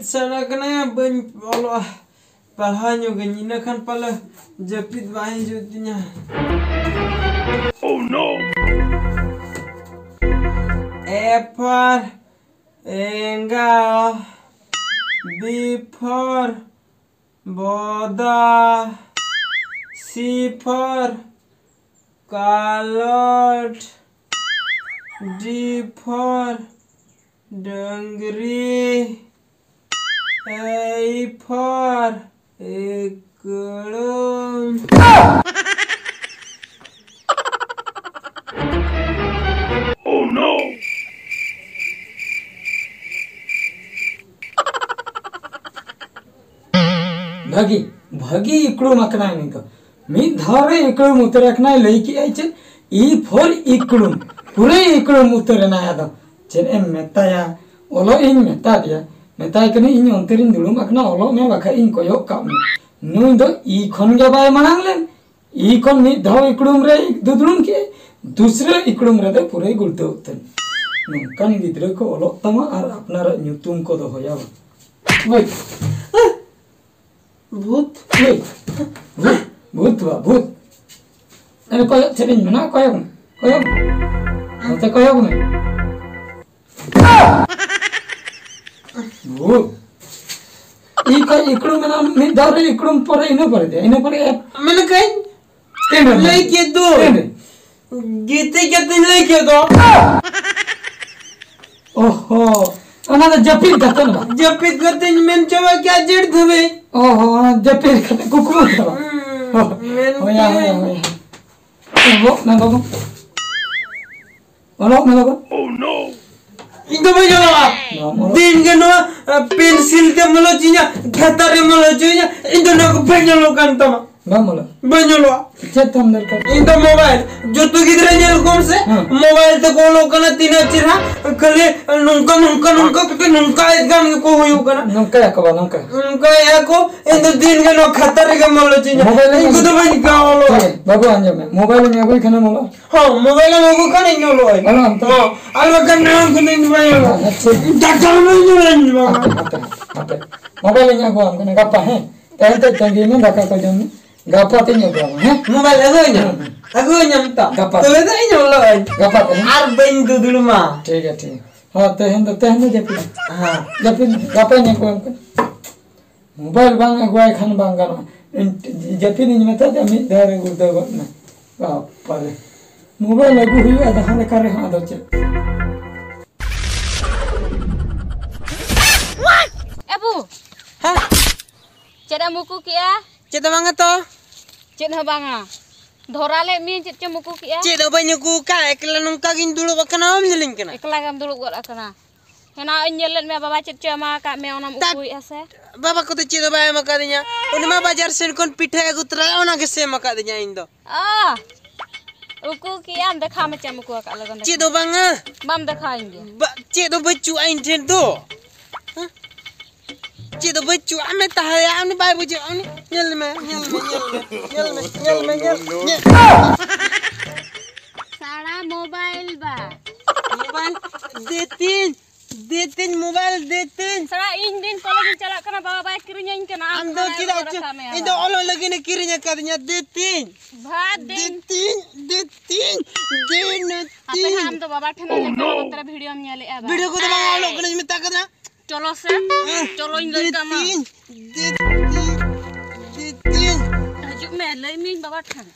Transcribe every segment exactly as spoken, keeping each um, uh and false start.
ᱥᱟᱱᱟ ᱠᱟᱱᱟ, ᱵᱟᱹᱧ ᱚᱞᱚᱜᱼᱟ, ᱯᱟᱲᱦᱟᱣ ᱧᱚᱜᱟᱹᱧ, ᱤᱱᱟᱹ ᱠᱷᱟᱱ ᱯᱟᱞᱮ ᱡᱟᱹᱯᱤᱫ ᱵᱟᱝ ᱦᱤᱡᱩᱜ ᱛᱤᱧᱟ᱾ A for ᱮᱸᱜᱟ, B for ᱵᱚᱫᱟ, C for ᱠᱟᱞᱚᱴ, D for ᱰᱟᱹᱝᱨᱤ, E for ᱤᱠᱲᱩᱢ᱾ ᱵᱷᱟᱹᱜᱤ, ᱵᱷᱟᱹᱜᱤ ᱤᱠᱲᱩᱢ ᱟᱠᱟᱱᱟᱭ ᱱᱩᱭ ᱫᱚ᱾ ᱢᱤᱫ ᱫᱷᱟᱣ ᱨᱮ ᱤᱠᱲᱩᱢ ᱩᱛᱟᱹᱨ ᱟᱠᱟᱱᱟᱭ, ᱞᱟᱹᱭ ᱠᱮᱜᱼᱟᱭ ᱪᱮᱫ? E for ᱤᱠᱲᱩᱢ᱾ ᱯᱩᱨᱟᱹ ᱤᱠᱲᱩᱢ ᱩᱛᱟᱹᱨ ᱮᱱᱟᱭ᱾ ᱟᱫᱚ ᱪᱮᱫ ᱮᱢ ᱢᱮᱛᱟᱭᱟ? ᱚᱞᱚᱜ ᱤᱧ ᱢᱮᱛᱟ ᱫᱮᱭᱟ, ᱢᱮᱛᱟᱭ ᱠᱟᱹᱱᱟᱹᱧ, "ᱤᱧ ᱚᱱᱛᱮ ᱨᱤᱧ ᱫᱩᱲᱩᱵ ᱟᱠᱟᱱᱟ, ᱚᱞᱚᱜ ᱢᱮ, ᱵᱟᱠᱷᱟᱡ ᱤᱧ ᱠᱚᱭᱚᱜ ᱠᱟᱜ ᱢᱮ᱾" ᱱᱩᱭ ᱫᱚ ᱤ ᱠᱷᱚᱱ ᱜᱮ ᱵᱟᱭ ᱢᱟᱲᱟᱝ ᱞᱮᱱ᱾ ᱤ ᱠᱷᱚᱱ ᱢᱤᱫ ᱫᱷᱟᱣ ᱤᱠᱲᱩᱢ ᱨᱮ ᱫᱩᱫᱲᱩᱢ ᱠᱮᱜᱼᱟᱭ, ᱫᱩᱥᱨᱟᱹ ᱤᱠᱲᱩᱢ ᱨᱮᱫᱚ ᱯᱩᱨᱟᱹᱭ ᱜᱩᱞᱴᱟᱹᱣ ᱩᱛᱟᱹᱨ᱾ ᱱᱚᱝᱠᱟᱱ ᱜᱤᱫᱽᱨᱟᱹ ᱠᱚ ᱚᱞᱚᱜ ᱛᱟᱢᱟ ᱟᱨ ᱟᱯᱱᱟᱨᱟᱜ ᱧᱩᱛᱩᱢ ᱠᱚ ᱫᱚᱦᱚᱭᱟ᱾ ᱵᱟᱝ? ᱳᱭ! ᱵᱷᱩᱛ᱾ ᱳᱭ! ᱵᱷᱩᱛ, ᱵᱷᱩᱛ ᱵᱟ, ᱵᱷᱩᱛ᱾ ᱟᱨᱮ ᱠᱚᱭᱚᱜ ᱪᱮᱫ ᱤᱧ ᱢᱮᱱᱟ? ᱠᱚᱭᱚᱜ ᱢᱮ, ᱠᱚᱭᱚᱜ ᱢᱮ᱾ ᱱᱚᱛᱮ ᱠᱚᱭᱚᱜ ᱢᱮ᱾ ᱵᱷᱩᱛ᱾ ᱤ ᱠᱷᱚᱡ ᱤᱠᱲᱩᱢ ᱢᱮᱱᱟᱜᱼᱟ, ᱢᱤᱫ ᱫᱷᱟᱣ ᱨᱮ ᱤᱠᱲᱩᱢ ᱯᱚᱨᱮ, ᱤᱱᱟᱹ ᱯᱚᱨᱮ ᱫᱚ, ᱤᱱᱟᱹ ᱯᱚᱨᱮ ᱮᱯ᱾ ᱢᱮᱱ ᱠᱟᱹᱧ᱾ ᱛᱤᱱ ᱨᱮ? ᱞᱟᱹᱭ ᱠᱮᱫ ᱫᱚ᱾ ᱛᱤᱱ ᱨᱮ? ᱜᱤᱛᱤᱡ ᱠᱟᱛᱮᱧ ᱞᱟᱹᱭ ᱠᱮᱫ ᱫᱚ᱾ ᱚᱦᱚ, ᱚᱱᱟ ᱫᱚ ᱡᱟᱹᱯᱤᱫ ᱠᱟᱛᱮ ᱫᱚ ᱵᱟᱝ? ᱡᱟᱹᱯᱤᱫ ᱠᱟᱛᱮᱧ ᱢᱮᱱ ᱪᱟᱵᱟ ᱠᱮᱜᱼᱟ ᱡᱮᱴ ᱫᱷᱟᱹᱵᱤᱡ᱾ ᱚᱦᱚ, ᱚᱱᱟ ᱡᱟᱹᱯᱤᱫ ᱠᱟᱛᱮ ᱠᱩᱠᱢᱩ ᱠᱟᱛᱮ ᱵᱟᱝ? ᱦᱩᱸ, ᱦᱳᱭ, ᱢᱮᱱ ᱦᱳᱭ, ᱠᱮᱜᱼᱟᱹᱧ᱾ ᱦᱳᱭ, ᱦᱳᱭ᱾ ᱚᱞᱚᱜ ᱢᱮ ᱵᱟᱹᱵᱩ᱾ ᱚᱞᱚᱜ ᱢᱮ ᱵᱟᱹᱵᱩ᱾ ᱤᱧ ᱫᱚ ᱵᱟᱹᱧ ᱚᱞᱚᱜᱼᱟ᱾ ᱵᱟᱢ ᱚᱞᱚᱜ? ᱫᱤᱱ ᱜᱮ ᱱᱚᱣᱟ, ᱟ, ᱯᱮᱱᱥᱤᱞ ᱛᱮᱢ ᱚᱞ ᱦᱚᱪᱚᱧᱟ, ᱠᱷᱟᱛᱟ ᱨᱮᱢ ᱚᱞ ᱦᱚᱪᱚᱧᱟ, ᱤᱧ ᱫᱚ ᱱᱚᱣᱟ ᱠᱚ ᱵᱟᱹᱧ ᱚᱞᱚᱜ ᱠᱟᱱ ᱛᱟᱢᱟ᱾ ᱵᱟᱢ ᱚᱞᱟ? ᱵᱟᱹᱧ ᱚᱞᱚᱜᱼᱟ᱾ ᱪᱮᱫ ᱛᱟᱢ ᱫᱚᱨᱠᱟᱨ? ᱤᱧ ᱫᱚ ᱢᱳᱵᱟᱭᱤᱞ᱾ ᱡᱚᱛᱚ ᱜᱤᱫᱽᱨᱟᱹ ᱧᱮᱞ ᱠᱚᱢ ᱥᱮ, ᱦᱮᱸ᱾ ᱢᱳᱵᱟᱭᱤᱞ ᱛᱮᱠᱚ ᱚᱞᱚᱜ ᱠᱟᱱᱟ, ᱛᱤᱱᱟᱹᱜ ᱪᱮᱦᱨᱟ᱾ ᱠᱷᱟᱹᱞᱤ ᱱᱚᱝᱠᱟ, ᱱᱚᱝᱠᱟ, ᱱᱚᱝᱠᱟ ᱠᱟᱛᱮ ᱱᱚᱝᱠᱟ ᱮᱫ ᱜᱟᱱ ᱜᱮᱠᱚ ᱦᱩᱭᱩᱜ ᱠᱟᱱᱟ᱾ ᱱᱚᱝᱠᱟᱭᱟᱠᱚ ᱵᱟ, ᱱᱚᱝᱠᱟ᱾ ᱱᱚᱝᱠᱟᱭᱮᱫᱼᱟ ᱠᱚ, ᱤᱧ ᱫᱚ ᱫᱤᱱ ᱜᱮ ᱱᱚᱣᱟ ᱠᱷᱟᱛᱟ ᱨᱮᱜᱮᱢ ᱚᱞ ᱦᱚᱪᱚᱧᱟ᱾ ᱢᱳᱵᱟᱭᱤᱞ ᱤᱧ ᱠᱚᱫᱚ ᱵᱟᱹᱧ ᱜᱟᱱ ᱚᱞᱚᱜᱼᱟ᱾ ᱦᱮᱸ, ᱵᱟᱹᱵᱩ, ᱟᱸᱡᱚᱢ ᱢᱮ, ᱢᱳᱵᱟᱭᱤᱞ ᱤᱧ ᱟᱹᱜᱩᱭ ᱠᱷᱟᱱᱮᱢ ᱚᱞᱚᱜᱼᱟ᱾ ᱦᱚᱸ, ᱢᱳᱵᱟᱭᱤᱞ ᱮᱢ ᱟᱹᱜᱩ ᱠᱷᱟᱱ ᱤᱧ ᱚᱞᱚᱜ ᱟᱹᱧ᱾ ᱚᱞᱚᱜ ᱟᱢ ᱛᱚ? ᱦᱚᱸ, ᱟᱨ ᱵᱟᱠᱷᱟᱱ ᱱᱚᱣᱟ ᱠᱷᱚᱱ ᱤᱧ ᱵᱟᱹᱧ ᱚᱞᱚᱜᱼᱟ᱾ ᱟᱪᱪᱷᱟ᱾ ᱫᱟᱠᱟ ᱦᱚᱸ ᱵᱟᱹᱧ ᱡᱚᱢᱟ ᱤᱧ ᱵᱟᱵᱟ᱾ ᱦᱟᱯᱮ, ᱦᱟᱯᱮ, ᱦᱟᱯᱮ᱾ ᱢᱳᱵᱟᱭᱤᱞ ᱤᱧ ᱟᱹᱜᱩᱣᱟᱢ ᱠᱟᱱᱟ ᱜᱟᱯᱟ, ᱦᱮᱸ? ᱛᱮᱦᱮᱧ ᱫᱚ ᱛᱟᱺᱜᱤ ᱢᱮ, ᱫᱟᱠᱟ ᱠᱚ ᱡᱚᱢ ᱢᱮ᱾ ᱜᱟᱯᱟ ᱛᱮᱧ ᱟᱹᱜᱩᱣᱟᱢᱟ, ᱦᱮᱸ? ᱢᱳᱵᱟᱭᱤᱞ ᱟᱹᱜᱩᱣᱟᱹᱧᱟᱢ? ᱦᱩᱸ, ᱦᱩᱸ᱾ ᱟᱹᱜᱩᱣᱟᱹᱧᱟᱢ ᱛᱚ? ᱜᱟᱯᱟ᱾ ᱛᱚᱵᱮ ᱫᱚ ᱤᱧ ᱚᱞᱚᱜ ᱟᱹᱧ᱾ ᱜᱟᱯᱟ ᱛᱮ, ᱦᱮᱸ? ᱟᱨ ᱵᱟᱹᱧ ᱫᱩᱫᱩᱲᱩᱢᱟ᱾ ᱴᱷᱤᱠ ᱜᱮᱭᱟ, ᱴᱷᱤᱠ ᱜᱮᱭᱟ᱾ ᱦᱚᱸ, ᱛᱮᱦᱮᱧ ᱫᱚ, ᱛᱮᱦᱮᱧ ᱫᱚ ᱡᱟᱹᱯᱤᱫ ᱢᱮ᱾ ᱦᱮᱸ᱾ ᱡᱟᱹᱯᱤᱫ ᱢᱮ, ᱜᱟᱯᱟᱧ ᱟᱹᱜᱩᱣᱟᱢ ᱠᱟᱱᱟ᱾ ᱢᱳᱵᱟᱭᱤᱞ ᱵᱟᱝ ᱟᱹᱜᱩᱣᱟᱭ ᱠᱷᱟᱱ ᱵᱟᱝ ᱜᱟᱱᱚᱜᱼᱟ᱾ ᱤᱧ ᱡᱟᱹᱯᱤᱫ ᱤᱧ ᱢᱮᱛᱟ ᱫᱮᱭᱟ, ᱢᱤᱫ ᱫᱷᱟᱣ ᱨᱮ ᱜᱩᱲᱫᱟᱹᱣ ᱜᱚᱫ ᱱᱟ᱾ ᱵᱟᱯᱟᱨᱮ᱾ ᱢᱳᱵᱟᱭᱤᱞ ᱟᱹᱜᱩ ᱦᱩᱭᱩᱜᱼᱟ ᱡᱟᱦᱟᱸ ᱞᱮᱠᱟ ᱨᱮᱦᱚᱸ, ᱟᱫᱚ ᱪᱮᱫ? ᱮ ᱵᱩ! ᱦᱮᱸ? ᱪᱮᱫ ᱮᱢ ᱩᱠᱩ ᱠᱮᱜᱼᱟ? ᱪᱮᱫ ᱦᱚᱸ ᱵᱟᱝᱟ ᱛᱚ᱾ ᱪᱮᱫ ᱦᱚᱸ ᱵᱟᱝᱟ᱾ ᱫᱷᱚᱨᱟ ᱞᱮᱫ ᱢᱤᱭᱟᱹᱧ, ᱪᱮᱫ ᱪᱚᱢ ᱩᱠᱩ ᱠᱮᱜᱼᱟ? ᱪᱮᱫ ᱦᱚᱸ ᱵᱟᱹᱧ ᱩᱠᱩ ᱟᱠᱟᱫ, ᱮᱠᱞᱟ ᱱᱚᱝᱠᱟ ᱜᱤᱧ ᱫᱩᱲᱩᱵ ᱟᱠᱟᱱᱟ, ᱵᱟᱢ ᱧᱮᱞᱤᱧ ᱠᱟᱱᱟ? ᱮᱠᱞᱟ ᱜᱮᱢ ᱫᱩᱲᱩᱵ ᱜᱚᱫ ᱟᱠᱟᱱᱟ᱾ ᱦᱮᱱᱟᱜ ᱤᱧ ᱧᱮᱞ ᱞᱮᱫ ᱢᱮᱭᱟ, ᱵᱟᱵᱟ ᱪᱮᱫ ᱪᱚᱭ ᱮᱢᱟ ᱟᱠᱟᱫ ᱢᱮᱭᱟ, ᱚᱱᱟᱢ ᱛᱟᱠ- ᱩᱠᱩᱭᱮᱫᱼᱟ ᱥᱮ? ᱵᱟᱵᱟ ᱠᱚᱫᱚ ᱪᱮᱫ ᱦᱚᱸ ᱵᱟᱭ ᱮᱢ ᱟᱠᱟᱫᱤᱧᱟ᱾ ᱩᱱᱤ ᱢᱟ ᱵᱟᱡᱟᱨ ᱥᱮᱱ ᱠᱷᱚᱱ ᱯᱤᱴᱷᱟᱹᱭ ᱟᱹᱜᱩ ᱛᱚᱨᱟᱭᱟ, ᱚᱱᱟ ᱜᱮᱥᱮ ᱮᱢ ᱟᱠᱟᱫᱤᱧᱟ ᱤᱧ ᱫᱚ᱾ ᱚ, ᱩᱠᱩ ᱠᱮᱜᱼᱟᱢ, ᱫᱮᱠᱷᱟᱣ ᱢᱮ ᱪᱮᱫ ᱮᱢ ᱩᱠᱩ ᱟᱠᱟᱫ ᱞᱚᱜᱚᱱ ᱫᱮᱠᱷᱟᱣ ᱪᱮᱫ ᱦᱚᱸ ᱵᱟᱝᱟ᱾ ᱵᱟᱢ ᱫᱮᱠᱷᱟᱣ ᱤᱧ ᱜᱮ᱾ ᱵᱟ-, ᱪᱮᱫ ᱦᱚᱸ ᱵᱟᱹᱪᱩᱜᱼᱟ ᱤᱧ ᱴᱷᱮᱱ ᱫᱚ᱾ ᱦᱮᱸ? ᱪᱮᱫ ᱦᱚᱸ ᱵᱟᱹᱪᱩᱜᱼᱟ, ᱟᱢᱮ ᱛᱟᱦᱮᱸᱭᱟ, ᱩᱱᱤ ᱵᱟᱭ ᱵᱩᱡᱷᱟᱹᱜᱼᱟ, ᱩᱱᱤ ᱧᱮᱞ ᱢᱮ, ᱧᱮᱞ ᱢᱮ, ᱧᱮᱞ ᱢᱮ, ᱧᱮᱞ ᱢᱮ, ᱧᱮᱞ ᱢᱮ, ᱧᱮᱞ ᱢᱮ᱾ ᱥᱟᱲᱟ ᱢᱳᱵᱟᱭᱤᱞ ᱵᱟ᱾ ᱢᱳᱵᱟᱭᱤᱞ ᱫᱮ ᱛᱤᱧ, ᱫᱮ ᱛᱤᱧ, ᱢᱳᱵᱟᱭᱤᱞ ᱫᱮ ᱛᱤᱧ᱾ ᱥᱟᱲᱟ ᱤᱧ ᱫᱤᱱ ᱠᱚᱞᱮᱡᱽ ᱤᱧ ᱪᱟᱞᱟᱜ ᱠᱟᱱᱟ, ᱵᱟᱵᱟ ᱵᱟᱭ ᱠᱤᱨᱤᱧᱟᱹᱧ ᱠᱟᱱᱟ, ᱟᱢ ᱟᱢ ᱫᱚ ᱥᱟᱲᱟ ᱪᱮᱫᱟᱜ ᱮᱢ ᱪᱚ-, ᱨᱟᱠᱟᱵ ᱢᱮᱭᱟ ᱤᱧ ᱫᱚ ᱵᱟ᱾ ᱚᱞᱚᱜ ᱞᱟᱹᱜᱤᱫ ᱮ ᱠᱤᱨᱤᱧ ᱟᱠᱟᱫᱤᱧᱟ, ᱫᱮ ᱛᱤᱧ᱾ ᱵᱷᱟ, ᱫᱮ ᱫᱮ ᱛᱤᱧ᱾ ᱛᱤᱧ, ᱫᱮ ᱛᱤᱧ, ᱫᱮ ᱱᱮ ᱟᱯᱮ ᱛᱤᱧ᱾ ᱦᱟᱸᱜ ᱟᱢ ᱫᱚ ᱵᱟᱵᱟ ᱴᱷᱮᱱ ᱞᱟᱹᱭ ᱠᱟᱜ ᱵᱚᱛᱚᱨ ᱵᱷᱤᱰᱤᱭᱳᱢ ᱧᱮᱞᱮᱜᱼᱟ ᱵᱟ᱾ ᱵᱷᱤᱰᱤᱭᱳ ᱠᱚᱫᱚ ᱵᱟᱝ ᱚᱞᱚᱜ ᱠᱟᱱᱟ, ᱤᱧ ᱢᱮᱛᱟ ᱠᱟᱫᱟ᱾ ᱪᱚᱞᱚ ᱥᱮ, ᱪᱚᱞᱚᱧ ᱞᱟᱹᱭ ᱫᱮ ᱠᱟᱜ ᱢᱟ᱾ ᱛᱤᱧ, ᱫᱮ ᱛᱤᱧ, ᱫᱮ ᱛᱤᱧ᱾ ᱦᱤᱡᱩᱜ ᱢᱮ, ᱞᱟᱹᱭ ᱢᱤᱭᱟᱹᱧ ᱵᱟᱵᱟ ᱴᱷᱮᱱ᱾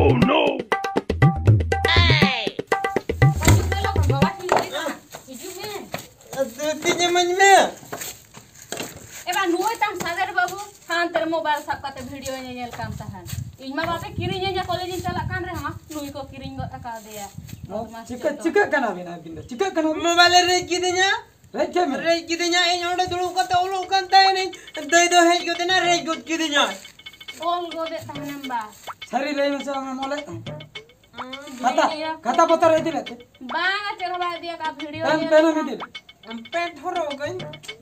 Oh no! ᱦᱤᱡᱩᱜ ᱢᱮ ᱞᱚᱜᱚᱱ, ᱵᱟᱵᱟ ᱴᱷᱮᱱ ᱞᱟᱹᱭ ᱠᱟᱜ ᱢᱟ᱾ ᱦᱤᱡᱩᱜ ᱢᱮ᱾ ᱫᱮ ᱛᱤᱧ ᱤᱢᱟᱹᱧ ᱢᱮ᱾ ᱮ ᱵᱟ, ᱱᱩᱭ ᱛᱟᱢ ᱥᱟᱜᱮᱱ ᱵᱟᱹᱵᱩ ᱦᱟᱱᱛᱮ ᱨᱮ ᱢᱳᱵᱟᱭᱤᱞ ᱥᱟᱵ ᱠᱟᱛᱮ ᱵᱷᱤᱰᱤᱭᱳ ᱧᱮᱧᱮᱞ ᱠᱟᱱ ᱛᱟᱦᱮᱱ᱾ ᱤᱧ ᱢᱟ ᱵᱟᱯᱮ ᱠᱤᱨᱤᱧᱟᱹᱧᱟ, ᱠᱚᱞᱮᱡᱽ ᱤᱧ ᱪᱟᱞᱟᱜ ᱠᱟᱱ ᱨᱮᱦᱚᱸ ᱱᱩᱭ ᱠᱚ ᱠᱤᱨᱤᱧ ᱜᱚᱫ ᱟᱠᱟᱫᱮᱭᱟ᱾ ᱵᱚᱫᱢᱟᱥ ᱪᱤᱠᱟᱹ-, ᱪᱮᱫ ᱫᱚ᱾ ᱪᱤᱠᱟᱹᱜ ᱠᱟᱱᱟ ᱵᱤᱱ ᱟᱹᱵᱤᱱ ᱫᱚ? ᱪᱤᱠᱟᱹᱜ ᱠᱟᱱᱟ ᱵᱤᱱ? ᱢᱳᱵᱟᱭᱤᱞ ᱮ ᱨᱮᱡ ᱠᱤᱫᱤᱧᱟ᱾ ᱨᱮᱡ ᱠᱮᱫ ᱢᱮ? ᱨᱮᱡ ᱠᱤᱫᱤᱧᱟ, ᱤᱧ ᱚᱸᱰᱮ ᱫᱩᱲᱩᱵ ᱠᱟᱛᱮ ᱚᱞᱚᱜ ᱠᱟᱱ ᱛᱟᱦᱮᱱᱤᱧ, ᱫᱟᱹᱭ ᱫᱚ ᱦᱮᱡ ᱜᱚᱫ ᱮᱱᱟ, ᱨᱮᱡ ᱜᱚᱫ ᱠᱤᱫᱤᱧᱟ᱾ ᱚᱞ ᱜᱚᱫᱮᱫ ᱛᱟᱦᱮᱱᱟᱢ ᱵᱟ? ᱥᱟᱹᱨᱤ ᱞᱟᱹᱭ ᱢᱮᱥᱮ, ᱟᱢᱮᱢ ᱚᱞᱮᱫ ᱛᱟᱦᱮᱸᱫ? ᱦᱩᱸ, ᱠᱷᱟᱛᱟ, ᱵᱷᱤᱰᱤᱭᱳ᱾ ᱠᱷᱟᱛᱟ ᱯᱚᱛᱚᱵ ᱤᱫᱤ ᱞᱮᱫ ᱛᱮ? ᱵᱟᱝᱟ, ᱪᱮᱫ ᱦᱚᱸ ᱵᱟᱭ ᱤᱫᱤ ᱟᱠᱟᱫ, ᱵᱷᱤᱰᱤᱭᱳ ᱯᱮᱱ, ᱧᱮᱞ ᱯᱮᱱ ᱮᱢ ᱞᱮᱠᱟ᱾ ᱤᱫᱤ ᱞᱮᱫ? ᱯᱮᱱᱴ ᱦᱚᱨᱚᱜ ᱟᱹᱧ᱾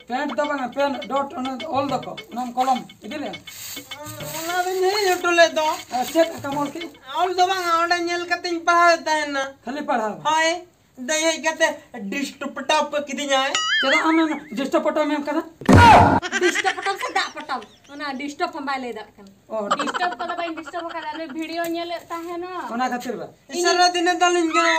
ᱯᱮᱱᱴ ᱫᱚ ᱵᱟᱝᱟ, ᱯᱮᱱ ᱰᱚᱴ ᱚᱱᱮ ᱚᱞ ᱫᱚᱠᱚ, ᱚᱱᱟᱢ ᱠᱚᱞᱚᱢ ᱤᱫᱤ ᱞᱮᱫ? ᱚᱱᱟ ᱫᱚᱧ ᱦᱤᱲᱤᱧ ᱦᱚᱴᱚ ᱞᱮᱫ ᱫᱚ᱾ ᱟᱨ ᱪᱮᱫ ᱟᱸᱠᱟᱢ ᱚᱞ ᱠᱮᱫ? ᱚᱞ ᱫᱚ ᱵᱟᱝᱟ, ᱚᱸᱰᱮ ᱧᱮᱞ ᱠᱟᱛᱮᱧ ᱯᱟᱲᱦᱟᱣᱮᱫ ᱛᱟᱦᱮᱱᱟ᱾ ᱠᱷᱟᱹᱞᱤ ᱯᱟᱲᱦᱟᱣ? ᱦᱳᱭ᱾ ᱫᱟᱹᱭ ᱦᱮᱡ ᱠᱟᱛᱮ ᱰᱤᱥᱴᱚᱯ ᱯᱚᱴᱟᱣ ᱠᱚ ᱠᱤᱫᱤᱧᱟᱭ᱾ ᱪᱮᱫᱟᱜ ᱟᱢᱮᱢ ᱰᱤᱥᱴᱚᱯ ᱯᱚᱴᱟᱣ ᱢᱮᱢ ᱠᱟᱱᱟ? ᱰᱤᱥᱴᱚᱯ ᱯᱚᱴᱟᱣ ᱥᱮ ᱫᱟᱜ ᱯᱚᱴᱟᱣ? ᱚᱱᱟ ᱰᱤᱥᱴᱚᱯ ᱦᱚᱸ ᱵᱟᱭ ᱞᱟᱹᱭ ᱫᱟᱲᱮᱭᱟᱜ ᱠᱟᱱᱟ᱾ ᱚ᱾ ᱰᱤᱥᱴᱚᱯ ᱠᱚᱫᱚ ᱵᱟᱹᱧ ᱰᱤᱥᱴᱚᱯ ᱟᱠᱟᱫᱟ, ᱱᱩᱭ ᱵᱷᱤᱰᱤᱭᱳ ᱧᱮᱞᱮᱫ ᱛᱟᱦᱮᱱᱟ᱾ ᱚᱱᱟ ᱠᱷᱟᱹᱛᱤᱨ ᱵᱟ? ᱤᱧ ᱥᱟᱨᱟ ᱫᱤᱱᱮ ᱫᱟᱞᱤᱧ ᱠᱟᱱᱟ᱾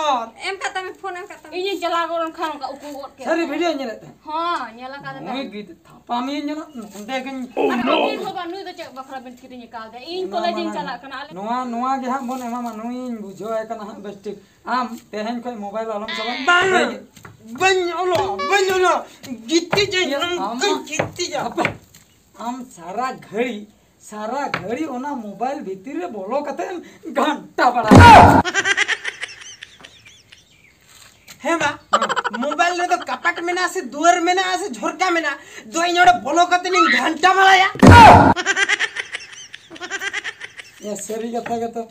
ᱮᱢ ᱠᱟᱜ ᱛᱟᱢᱮ, ᱯᱷᱳᱱ ᱮᱢ ᱠᱟᱜ ᱛᱟᱢᱮ᱾ ᱤᱧᱤᱧ ᱪᱟᱞᱟᱣ ᱜᱚᱫ ᱞᱮᱱᱠᱷᱟᱱ ᱚᱱᱠᱟ ᱩᱠᱩ ᱜᱚᱫ ᱠᱮᱫ᱾ ᱥᱟᱹᱨᱤ ᱵᱷᱤᱰᱤᱭᱳ ᱧᱮᱞᱮᱫ ᱛᱟᱦᱮᱸᱫ? ᱦᱚᱸ, ᱧᱮᱞ ᱟᱠᱟᱫᱟ᱾ ᱱᱩᱭ ᱜᱤᱫ-, ᱛᱷᱟᱯᱟ ᱢᱤᱭᱟᱹᱧ ᱧᱮᱞᱚᱜ, ᱱᱚᱸᱰᱮ ᱜᱤᱧ᱾ ᱟᱨ ᱟᱹᱵᱤᱱ ᱦᱚᱸ ᱵᱟ, ᱱᱩᱭ ᱫᱚ ᱪᱮᱫ ᱵᱟᱠᱷᱨᱟ ᱵᱤᱱ ᱠᱤᱨᱤᱧ ᱟᱠᱟᱣᱫᱮᱭᱟ? ᱤᱧ ᱚᱱᱟ ᱠᱚᱞᱮᱡᱽ ᱤᱧ ᱢᱟᱲᱟᱝ ᱪᱟᱞᱟᱜ ᱠᱟᱱᱟ, ᱟᱞᱮ ᱱᱚᱣᱟ, ᱱᱚᱣᱟ ᱜᱮ ᱦᱟᱸᱜ ᱵᱚᱱ ᱮᱢᱟᱢᱟ, ᱱᱩᱭᱤᱧ ᱵᱩᱡᱷᱟᱹᱣᱟᱭ ᱠᱟᱱᱟ ᱦᱟᱸᱜ ᱵᱮᱥ ᱴᱷᱤᱠ᱾ ᱟᱢ ᱛᱮᱦᱮᱧ ᱠᱷᱚᱱ ᱢᱳᱵᱟᱭᱤᱞ ᱟᱞᱚᱢ ᱪᱟᱞᱟᱜ᱾ ᱵᱟᱝ, ᱵᱟᱹᱧ ᱚᱞᱚᱜᱼᱟ, ᱵᱟᱹᱧ ᱚᱞᱚᱜᱼᱟ᱾ ᱜᱤᱛᱤᱡ ᱟᱹᱧ, ᱤᱭᱟᱹ, ᱱᱚᱝᱠᱟᱧ ᱟᱢᱟᱜ ᱜᱤᱛᱤᱡᱟ᱾ ᱦᱟᱯᱮ, ᱟᱢ ᱥᱟᱨᱟ ᱜᱷᱟᱹᱲᱤ, ᱥᱟᱨᱟ ᱜᱷᱟᱹᱲᱤ ᱚᱱᱟ ᱢᱳᱵᱟᱭᱤᱞ ᱵᱷᱤᱛᱤᱨ ᱨᱮ ᱵᱚᱞᱚ ᱠᱟᱛᱮ ᱮᱢ ᱜᱷᱟᱱᱴᱟ ᱵᱟᱲᱟᱭᱟ᱾ ᱦᱮᱸ ᱵᱟ, ᱦᱮᱸ᱾ ᱢᱳᱵᱟᱭᱤᱞ ᱨᱮᱫᱚ ᱠᱟᱯᱟᱴ ᱢᱮᱱᱟᱜᱼᱟ ᱥᱮ ᱫᱩᱣᱟᱹᱨ ᱢᱮᱱᱟᱜᱼᱟ ᱥᱮ ᱡᱷᱚᱨᱠᱟ ᱢᱮᱱᱟᱜᱼᱟ, ᱫᱚ ᱤᱧ ᱚᱸᱰᱮ ᱵᱚᱞᱚ ᱠᱟᱛᱮ ᱤᱧ ᱜᱷᱟᱱᱴᱟ ᱵᱟᱲᱟᱭᱟ᱾ ᱮ, ᱥᱟᱹᱨᱤ ᱠᱟᱛᱷᱟ ᱜᱮᱛᱚ,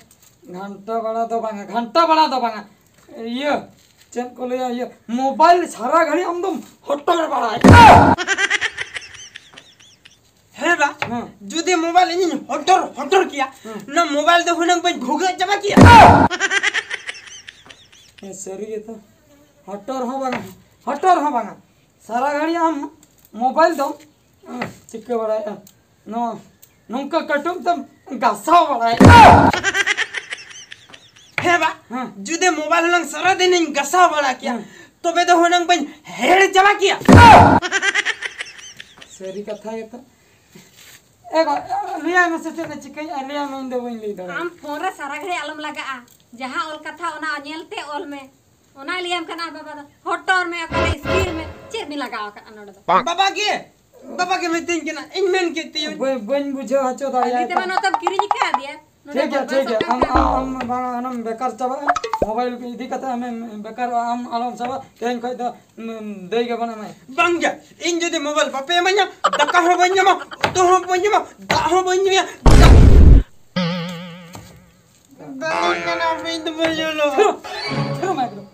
ᱜᱷᱟᱱᱴᱟ ᱵᱟᱲᱟ ᱫᱚ ᱵᱟᱝᱟ, ᱜᱷᱟᱱᱴᱟ ᱵᱟᱲᱟ ᱫᱚ ᱵᱟᱝᱟ, ᱤᱭᱟᱹ, ᱪᱮᱫ ᱠᱚ ᱞᱟᱹᱭᱟ, ᱤᱭᱟᱹ, ᱢᱳᱵᱟᱭᱤᱞ ᱥᱟᱨᱟ ᱜᱷᱟᱹᱲᱤ ᱟᱢ ᱫᱚᱢ ᱦᱚᱴᱚᱨ ᱵᱟᱲᱟᱭᱟ᱾ ᱦᱮᱸ ᱵᱟ? ᱦᱮᱸ᱾ ᱡᱩᱫᱤ ᱢᱳᱵᱟᱭᱤᱞ ᱤᱧᱤᱧ ᱦᱚᱴᱚᱨ, ᱦᱚᱴᱚᱨ ᱠᱮᱭᱟ, ᱦᱮᱸ᱾ ᱚᱱᱟ ᱢᱳᱵᱟᱭᱤᱞ ᱫᱚ ᱦᱩᱱᱟᱹᱝ ᱵᱟᱹᱧ ᱵᱷᱩᱜᱟᱹᱜ ᱪᱟᱵᱟ ᱠᱮᱭᱟ᱾ ᱦᱮᱸ, ᱥᱟᱹᱨᱤ ᱜᱮᱛᱚ᱾ ᱦᱚᱴᱚᱨ ᱦᱚᱸ ᱵᱟᱝᱟ, ᱦᱚᱴᱚᱨ ᱦᱚᱸ ᱵᱟᱝᱟ᱾ ᱥᱟᱨᱟ ᱜᱷᱟᱹᱲᱤ ᱟᱢ ᱢᱳᱵᱟᱭᱤᱞ ᱫᱚᱢ, ᱟᱸ, ᱪᱤᱠᱟᱹ ᱵᱟᱲᱟᱭᱮᱫᱼᱟ? ᱱᱚᱣᱟ, ᱱᱚᱝᱠᱟ ᱠᱟᱹᱴᱩᱵ ᱛᱮᱢ ᱜᱟᱥᱟᱣ ᱵᱟᱲᱟᱭᱮᱫᱼᱟ᱾ ᱦᱮᱸ ᱵᱟ? ᱦᱮᱸ᱾ ᱡᱩᱫᱤ ᱢᱳᱵᱟᱭᱤᱞ ᱦᱩᱱᱟᱹᱝ ᱥᱟᱨᱟ ᱫᱤᱱᱤᱧ ᱜᱟᱥᱟᱣ ᱵᱟᱲᱟ ᱠᱮᱭᱟ, ᱦᱮᱸ᱾ ᱛᱚᱵᱮ ᱫᱚ ᱦᱩᱱᱟᱹᱝ ᱵᱟᱹᱧ ᱦᱮᱲ ᱪᱟᱵᱟ ᱠᱮᱭᱟ᱾ ᱥᱟᱹᱨᱤ ᱠᱟᱛᱷᱟ ᱜᱮᱛᱚ᱾ ᱮ ᱜᱚ, ᱞᱟᱹᱭᱟᱭ ᱢᱮᱥᱮ ᱪᱮᱫ ᱮ ᱪᱤᱠᱟᱹᱭᱮᱫᱼᱟ, ᱞᱟᱹᱭᱟᱭ ᱢᱮ, ᱤᱧ ᱫᱚ ᱵᱟᱹᱧ ᱞᱟᱹᱭ ᱫᱟᱲᱮᱭᱟᱜᱼᱟ᱾ ᱟᱢ ᱯᱷᱳᱱ ᱨᱮ ᱥᱟᱨᱟ ᱜᱷᱟᱹᱲᱤᱡ ᱟᱞᱚᱢ ᱞᱟᱜᱟᱜᱼᱟ᱾ ᱡᱟᱦᱟᱸ ᱚᱞ ᱠᱟᱛᱷᱟ ᱚᱱᱟ ᱧᱮᱞ ᱛᱮ ᱚᱞ ᱢᱮ᱾ ᱚᱱᱟᱭ ᱞᱟᱹᱭᱟᱢ ᱠᱟᱱᱟ ᱵᱟᱵᱟ ᱫᱚ, ᱦᱚᱴᱚᱨ ᱢᱮ, ᱚᱠᱟᱨᱮ ᱤᱥᱠᱤᱨ ᱢᱮ, ᱪᱮᱫ ᱵᱤᱱ ᱞᱟᱜᱟᱣ ᱟᱠᱟᱫᱼᱟ ᱱᱚᱰᱮ ᱫᱚ? ᱵᱟᱵᱟ ᱜᱮ, ᱵᱟᱵᱟ ᱜᱮ ᱢᱤᱛᱟᱹᱧ ᱠᱟᱱᱟ, ᱤᱧ ᱢᱮᱱ ᱠᱮᱫ ᱛᱤᱧᱟᱹ᱾ ᱵᱟᱹᱧ, ᱵᱟᱹᱧ ᱵᱩᱡᱷᱟᱹᱣ ᱦᱚᱪᱚ ᱫᱟᱲᱮᱭᱟᱭ ᱠᱷᱟᱹᱞᱤ ᱛᱮᱢᱟ ᱠᱟᱱᱟ᱾ ᱱᱚᱛᱮᱢ ᱠᱤᱨᱤᱧ ᱟᱠᱟᱫᱮᱭᱟ, ᱴᱷᱤᱠ ᱜᱮᱭᱟ, ᱴᱷᱤᱠ ᱜᱮᱭᱟ᱾ ᱟᱢ, ᱟᱢ, ᱟᱢ ᱵᱟᱝ, ᱟᱢᱮᱢ ᱵᱮᱠᱟᱨ ᱪᱟᱵᱟᱜᱼᱟ᱾ ᱢᱳᱵᱟᱭᱤᱞ ᱤᱫᱤ ᱠᱟᱛᱮ ᱟᱢᱮᱢ ᱵᱮᱠᱟᱨᱚᱜᱼᱟ, ᱟᱢ ᱟᱞᱚᱢ ᱪᱟᱵᱟᱜ᱾ ᱛᱮᱦᱮᱧ ᱠᱷᱚᱡ ᱫᱚ, ᱩᱢ, ᱫᱟᱹᱭ ᱜᱮᱵᱚᱱ ᱮᱢᱟᱭᱟ᱾ ᱵᱟᱝ ᱜᱮ, ᱤᱧ ᱡᱩᱫᱤ ᱢᱳᱵᱟᱭᱤᱞ ᱵᱟᱯᱮ ᱮᱢᱟᱹᱧᱟ, ᱫᱟᱠᱟ ᱦᱚᱸ ᱵᱟᱹᱧ ᱡᱚᱢᱟ, ᱩᱛᱩ ᱦᱚᱸ ᱵᱟᱹᱧ ᱡᱚᱢᱟ, ᱫᱟᱜ ᱦᱚᱸ ᱵᱟᱹᱧ ᱧᱩᱭᱟ᱾ ᱵᱟᱹᱧ ᱢᱮᱱᱟ, ᱵᱟᱹᱧ ᱫᱚ ᱵᱟᱹᱧ ᱚᱞᱚᱜ᱾ ᱛᱷᱤᱨ, ᱛᱷᱤᱨ ᱢᱮ ᱮᱠᱫᱚᱢ᱾